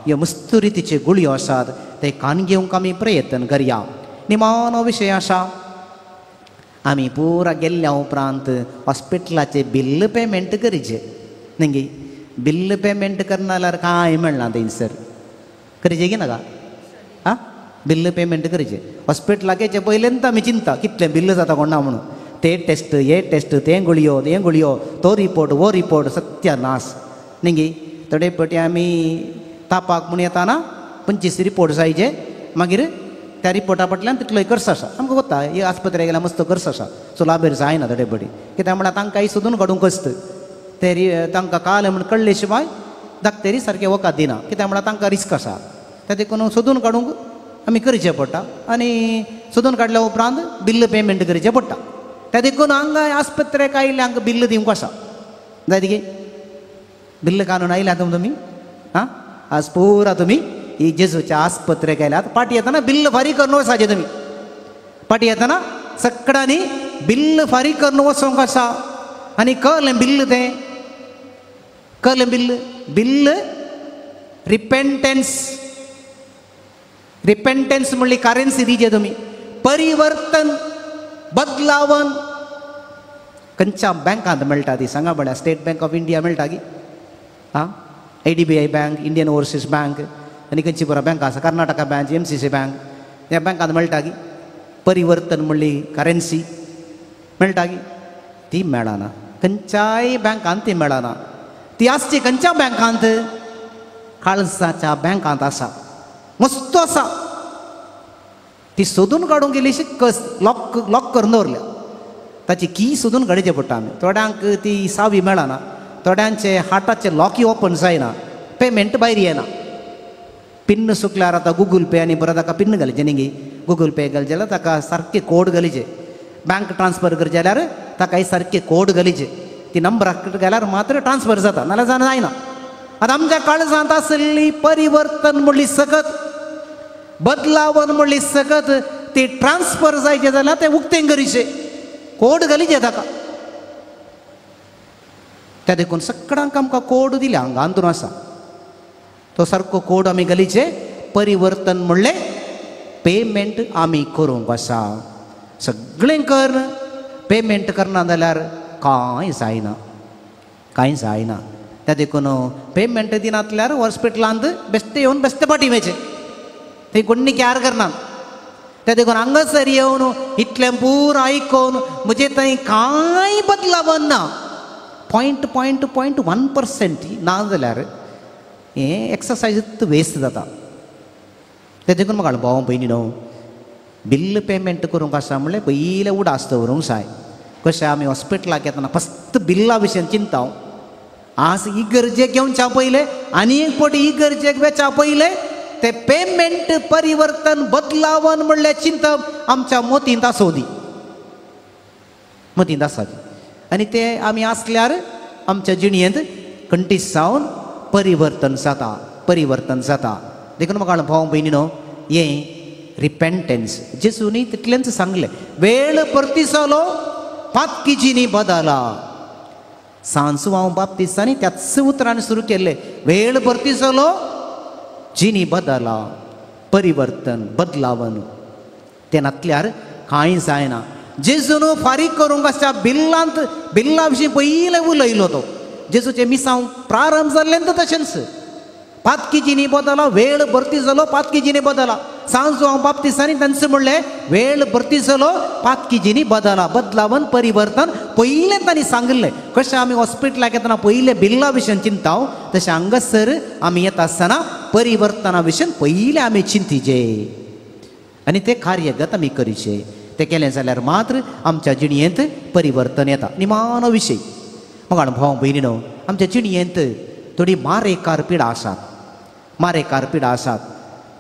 B: ह्यो मस्त रितीच्यो गुळयो आसात ते कान घेवंक आमी प्रयत्न करया. निमाणो विशय आसा, आमी पुरा गेल्ल्या उपरांत हॉस्पिटलाचें बिल पेमेंट करचें न्ही गी. बिल पेमेंट करना जाल्यार कांय मेळना थंयसर, करचें की नाका? आं बिल पेमेंट करचें. हॉस्पिटलाक येचे पयल्यान आमी चिंता कितलें बिल जाता कोण ना म्हणून, ते टेस्ट, हे टेस्ट, तें गुळयो, तें गुळयो, तो रिपोर्ट, वो रिपोर्ट, सत्यानाश न्ही गी. थोडे फावटी आमी तापाक म्हूण येताना 25 रिपोर्ट जायचे, मागीर त्या रिपोर्टा फाटल्यान तितलोय खर्च आसा. आमकां वता ही आस्पत्रे गेल्यार मस्त खर्च आसा, सुलाबेर जायना थोडे फावटी, कित्याक म्हळ्यार तांकां सोदून काडूंक कस्त ते तांकां कळ्ळें म्हूण कळ्ळे शिवाय डाक्टरी सारकें वखद दिना, कित्याक म्हळ्यार तांकां रिस्क आसा. त्या देखून सोदून काडूंक आमी करचें पडटा आनी सोदून काडल्या उपरांत बिल पेमेंट करचें पडटा. त्या देखून हांगा आस्पत्रेक आयिल्ले हांकां बिल्ल दिवंक आसा जायत की. बिल्ल काडून आयल्यात तुमी, आं आज पुरा तुमी ही जेजूच्या आस्पत्रेक आयल्यात. पाटी येतना बिल्ल फारीक करून वचपाचें तुमी, पाटी येतना सगळ्यांनी बिल्ल फारीक करून वचोंक आसा. आनी कळ्ळें बिल्ल, तें कळ्ळें बिल्ल, बिल्ल रिपेंटन्स, रिपेंटन्स म्हणली करेन्सी दिजे तुमी, परिवर्तन, बदलावन. खंयच्या बँकांत मेळटा ती सांगा पळया? स्टेट बँक ऑफ इंडिया मेळटा की, आं IDBI bank, Indian overseas bank, आनी खंयची बरो बँक आसा, कर्नाटका बँक, MCC bank, ह्या बँकांत मेळटा की परिवर्तन म्हणली करेन्सी. मेळटा की ती मेळना, खंयच्याय बँकांत ती मेळना. ती आसची खंयच्या बँकांत? काळजाच्या बँकांत आसा, मस्त आसा. ती सोदून काडूंक गेली कस लॉक लॉक करून दवरल्या, ताची की सोदून काडचे पडटा आमी. थोड्यांक ती सावी मेळना, थोड्यांचे हार्टाचे लॉकी ओपन जायना, पेमेंट भायर येना. पिन्न सुकल्यार आतां गुगल पे आनी बरें ताका पिन्न घालचें न्ही गे, गुगल पे घालचें जाल्यार ताका सारकें कोड घालीचे, बँक ट्रान्सफर करचें जाल्यार ताका सारकें कोड घालीचे, ती नंबराक घाल्यार मात्र ट्रान्सफर जाता, नाल्यार जायना. आतां आमच्या काळजांत आशिल्ली परिवर्तन म्हणली सकत, बदलावन म्हणली सकत, ती ट्रान्सफर जायचें जाल्यार तें उक्तें करीचें, कोड घालीचे ताका. त्या देखून सगळ्यांक आमकां कोड दिल्या हांगा अंतरून आसा तो सारको कोड आमी घालीचे. परिवर्तन म्हणलें पेमेंट आमी करूंक आसा. सगळें कर, पेमेंट करना जाल्यार कांय जायना, कांय जायना. त्या देखून पेमेंट दिनातल्यार हॉस्पिटलांत बेश्टे येवन बेश्टे फाटीं वयचें, थंय कोण्णी कॅर करना. त्या देखून हांगासर येवन इतलें पूर आयकून म्हजे थंय कांय बदलावन ना, 0.0.1% ना जाल्यार हें एक्सरसायज वेस्ट जाता. तें देखून म्हाका भाव भयणी न्हू, बिल पेमेंट करूंक आसा म्हणल्यार पयलें उडास दवरूंक जाय. कशें आमी हॉस्पिटलाक येतना फक्त बिल्ला विशयन चिंता, आज इगर्जेक येवच्या पयलें आनी एक फावटी इगर्जेक वेच्या पयलें ते पेमेंट परिवर्तन बदलावन म्हणल्यार चिंतप आमच्या मतींत आसूं दी, मतींत आसा. आनी ते आमी आसल्यार आमच्या जिणेंत कंटीस जावन परिवर्तन जाता, परिवर्तन जाता. देखून म्हाका भाव भयणी न्हू, हें रिपेंटन्स जेजूनी तितलेंच सांगलें, वेळ परतिसलो पातकी बदला. सांजू हांव बाप्तिस्तांनी त्याच उतरान सुरू केल्लें, वेळ परतिसलो जिनी बदला, परिवर्तन बदलावन. तें नातल्यार कांय जायना. जेजून फारीक करूंक आसच्या बिल्लांत बिल्ला विशीं पयलें उलयलो तो. जेजूचें मिसांव प्रारंभ जाल्लें तर तशेंच, पातकी जिनी बदला, वेळ भरती जालो पातकी जिनी बदला. सांजू हांव बाप्तिस्तांनी तांचें म्हणलें, वेळ भरती जालो पातकी जिनी बदला, बदलावन परिवर्तन पयलें तांणी सांगिल्लें. कशें आमी हॉस्पिटलाक येतना पयलें बिल्ला विशयन चिंता, तशें हांगासर आमी येता आसतना परिवर्तना विशयन पयलें आमी चिंतिचे आनी तें कार्यगत आमी करीचे. तें केलें जाल्यार मात्र आमच्या जिणेंत परिवर्तन येता. निमाणो विशय मग भाव भयणी न्हू, आमच्या जिणेंत थोडी मारेकार पिडा आसात, मारेकार पिडा आसात.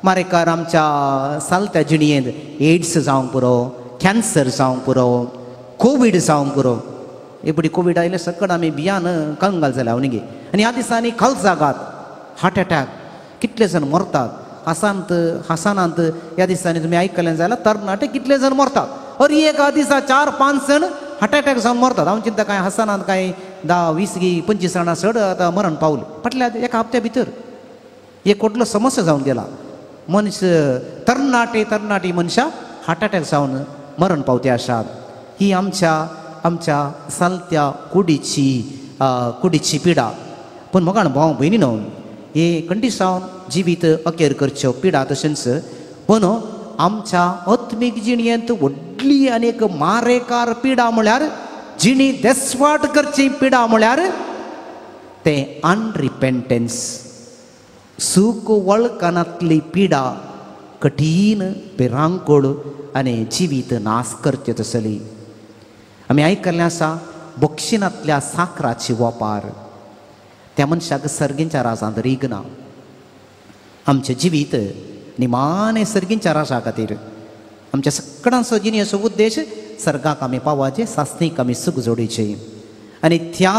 B: मारेकार आमच्या सालत्या जिणेंत एड्स जावंक पुरो, कॅन्सर जावंक पुरो, कोवीड जावंक पुरो. एपडी कोवीड आयलें सकट आमी भियान कंगाल जाल्या न्ही गे. आनी ह्या दिसांनी खालजागात, हार्ट एटॅक, कितले जाण मरतात. हासांत हासानांत ह्या दिसांनी तुमी आयकलें जाल्यार तरणाटे कितले जाण मरतात. अरे एका दिसा 4-5 जाण हार्ट एटॅक जावन मरतात. हांव चिंता कांय हासानांत कांय 10, 20 25 जाणां चड आतां मरण पावलें फाटल्या एका हप्त्या भितर. एक व्हडलो समस्या जावन गेला. मनीस तरणाटे तरणाटी मनशां हार्ट एटॅक जावन मरण पावते आसात. ही आमच्या आमच्या सालत्या कुडीची कुडीची पिडा. पूण म्हगण भाव भयणी न्हू, हे कंडिसांव जिवीत अखेर करच्यो पिडा तशेंच, पूण आमच्या आत्मीक जिणेंत व्हडली आनी एक मारेकार पिडा म्हळ्यार जिणी देसवाट करची पिडा म्हळ्यार तें अनरिपेंटन्स, सूख वळखनातली पिडा, कठीण भिरांकूळ आनी जिवीत नाश करचें तसली. आमी आयकल्लें आसा बक्षिणांतल्या साकराची वापार त्या मनशाक सर्गींच्या राजांत रिगना. आमचें जिवीत निमाणें सर्गींच्या राजा खातीर. आमच्या सगळ्यांचो जिणेचो उद्देश सर्गाक आमी पावाचें, सासणीक आमी सूख जोडीचें. आनी त्या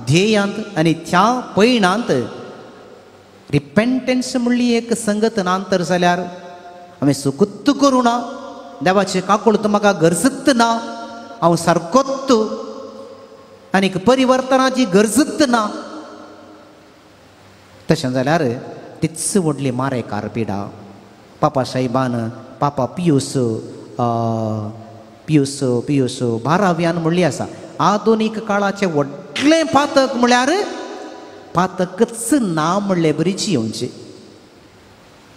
B: ध्येयांत आनी त्या पयणांत रिपेंटन्स म्हणली एक संगत नांतर जाल्यार आमी सुकुत्त करूं ना, देवाचें काकूळ म्हाका गरजत ना, हांव सारकोत आनीक परिवर्तनाची गरजत ना, तशें जाल्यार तीच व्हडली मारेकार पिडा. पापा साहेबान पापा पियूस पियूस पियूस बाराव्यान म्हणली आसा, आधुनीक काळाचें व्हडलें पातक म्हळ्यार पातकच ना म्हणले बरी जियोवचें.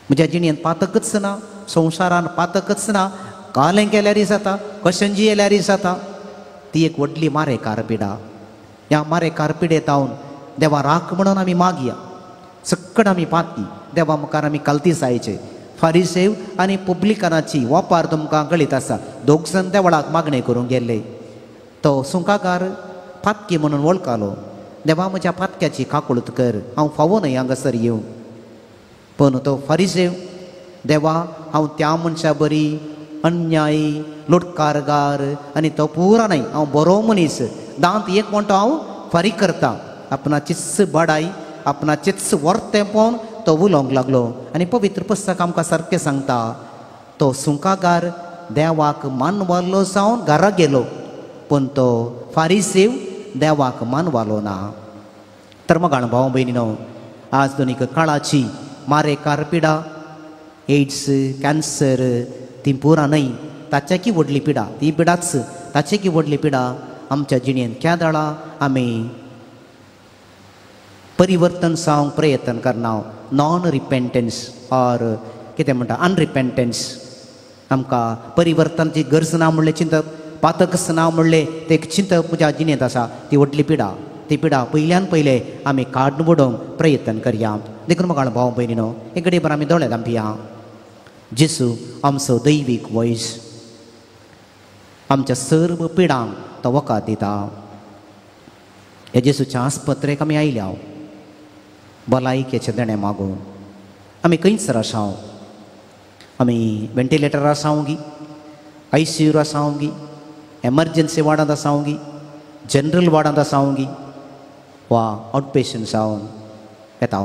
B: म्हज्या जिणेंत पातकच ना, संवसारान पातकच ना, कालें केल्यारय जाता, कशें जियेल्यारय जाता. ती एक व्हडली मारेकार पिडा. ह्या मारेकार पिडेत हांव देवा राख म्हणून आमी मागया, सक्कड आमी पाती देवा मुखार आमी कालती जायचे. फारिसेव आनी पुब्लिकानाची वापार तुमकां कळीत आसा. दोग जाण देवळाक मागणें करूंक गेल्ले. तो सुंकाकार पातकी म्हणून वळखालो. देवा म्हज्या पातक्याची काकूळत कर, हांव फावो न्हय हांगासर येवं. पूण तो फारिसेव, देवा हांव त्या मनशा बरी अन्यायी लुटकारगार आनी तो पुरा न्हय, हांव बरो मनीस, दांत एक म्हणटा हांव फारीक करता. आपणाचीच बडाय आपणाचेच वर्तें पळोवन तो उलोवंक लागलो. आनी पवित्र पुस्तक आमकां सारकें सांगता, तो सुंकागार देवाक मानवालो जावन घरा गेलो, पूण तो फारिसेव देवाक मानवालो ना. तर मग भाव भयणीनो, आज दोनीक काळाची मारेकार पिडा, एड्स, कॅन्सर ती पुरा न्हय, ताच्याकी व्हडली पिडा, ती पिडाच ताच्याकी व्हडली पिडा आमच्या जिणेंत केदळा आमी परिवर्तन जावंक प्रयत्न करना. नॉन रिपेंटन्स ऑर कितें म्हणटा अनरिपेंटन्स. आमकां परिवर्तनाची गरज ना म्हणलें चिंतप, पातकच ना म्हणलें तें एक चिंतप म्हज्या जिणेंत आसा. ती व्हडली पिडा, ती पिडा पयल्यान पयले आमी काडून उडोवंक प्रयत्न करया. देखून म्हाका भाव भयणीनो, एक घडये आमी दोळे धांपया. जेसू आमचो दैवीक वयस आमच्या सर्व पिडांक तो वखद दिता. ह्या जेसूच्या आस्पत्रेक आमी आयल्या भलायकेचें देणें मागून. आमी खंयसर आसाव, आमी वेंटिलेटर आसाव गी, आयसीयूर आसाव गी, एमर्जन्सी वार्डांत आसाव गी, जनरल वार्डांत आसाव गी, वा आउट पेशंट जावन येता.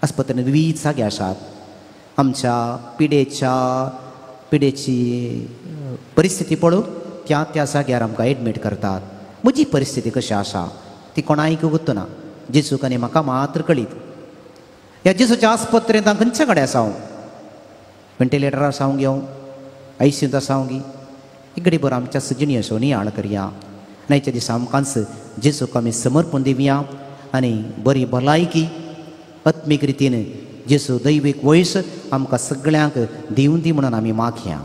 B: आस्पत्रेंत विवीध जागे आसात. आमच्या पिडेची परिस्थिती पळोवन त्या त्या जाग्यार आमकां एडमीट करतात. म्हजी परिस्थिती कशी आसा ती कोणायक गुत्तना, जेजूक आनी म्हाका मात्र कळीत. ह्या जेजूच्या आस्पत्रेंत हांव खंयच्या कडेन आसा, वेंटिलेटर आसा घेवं, आयसीयूंत आसा गी, एक घडी भर आमच्या जिणेचो नियाळ करया. नायच्या दिसा आमकांच जेजूक आमी समर्पण दिवया आनी बरी भलायकी आत्मीक रितीन जेजू दैवीक वयस आमकां सगळ्यांक दिवन दी म्हणून आमी मागया.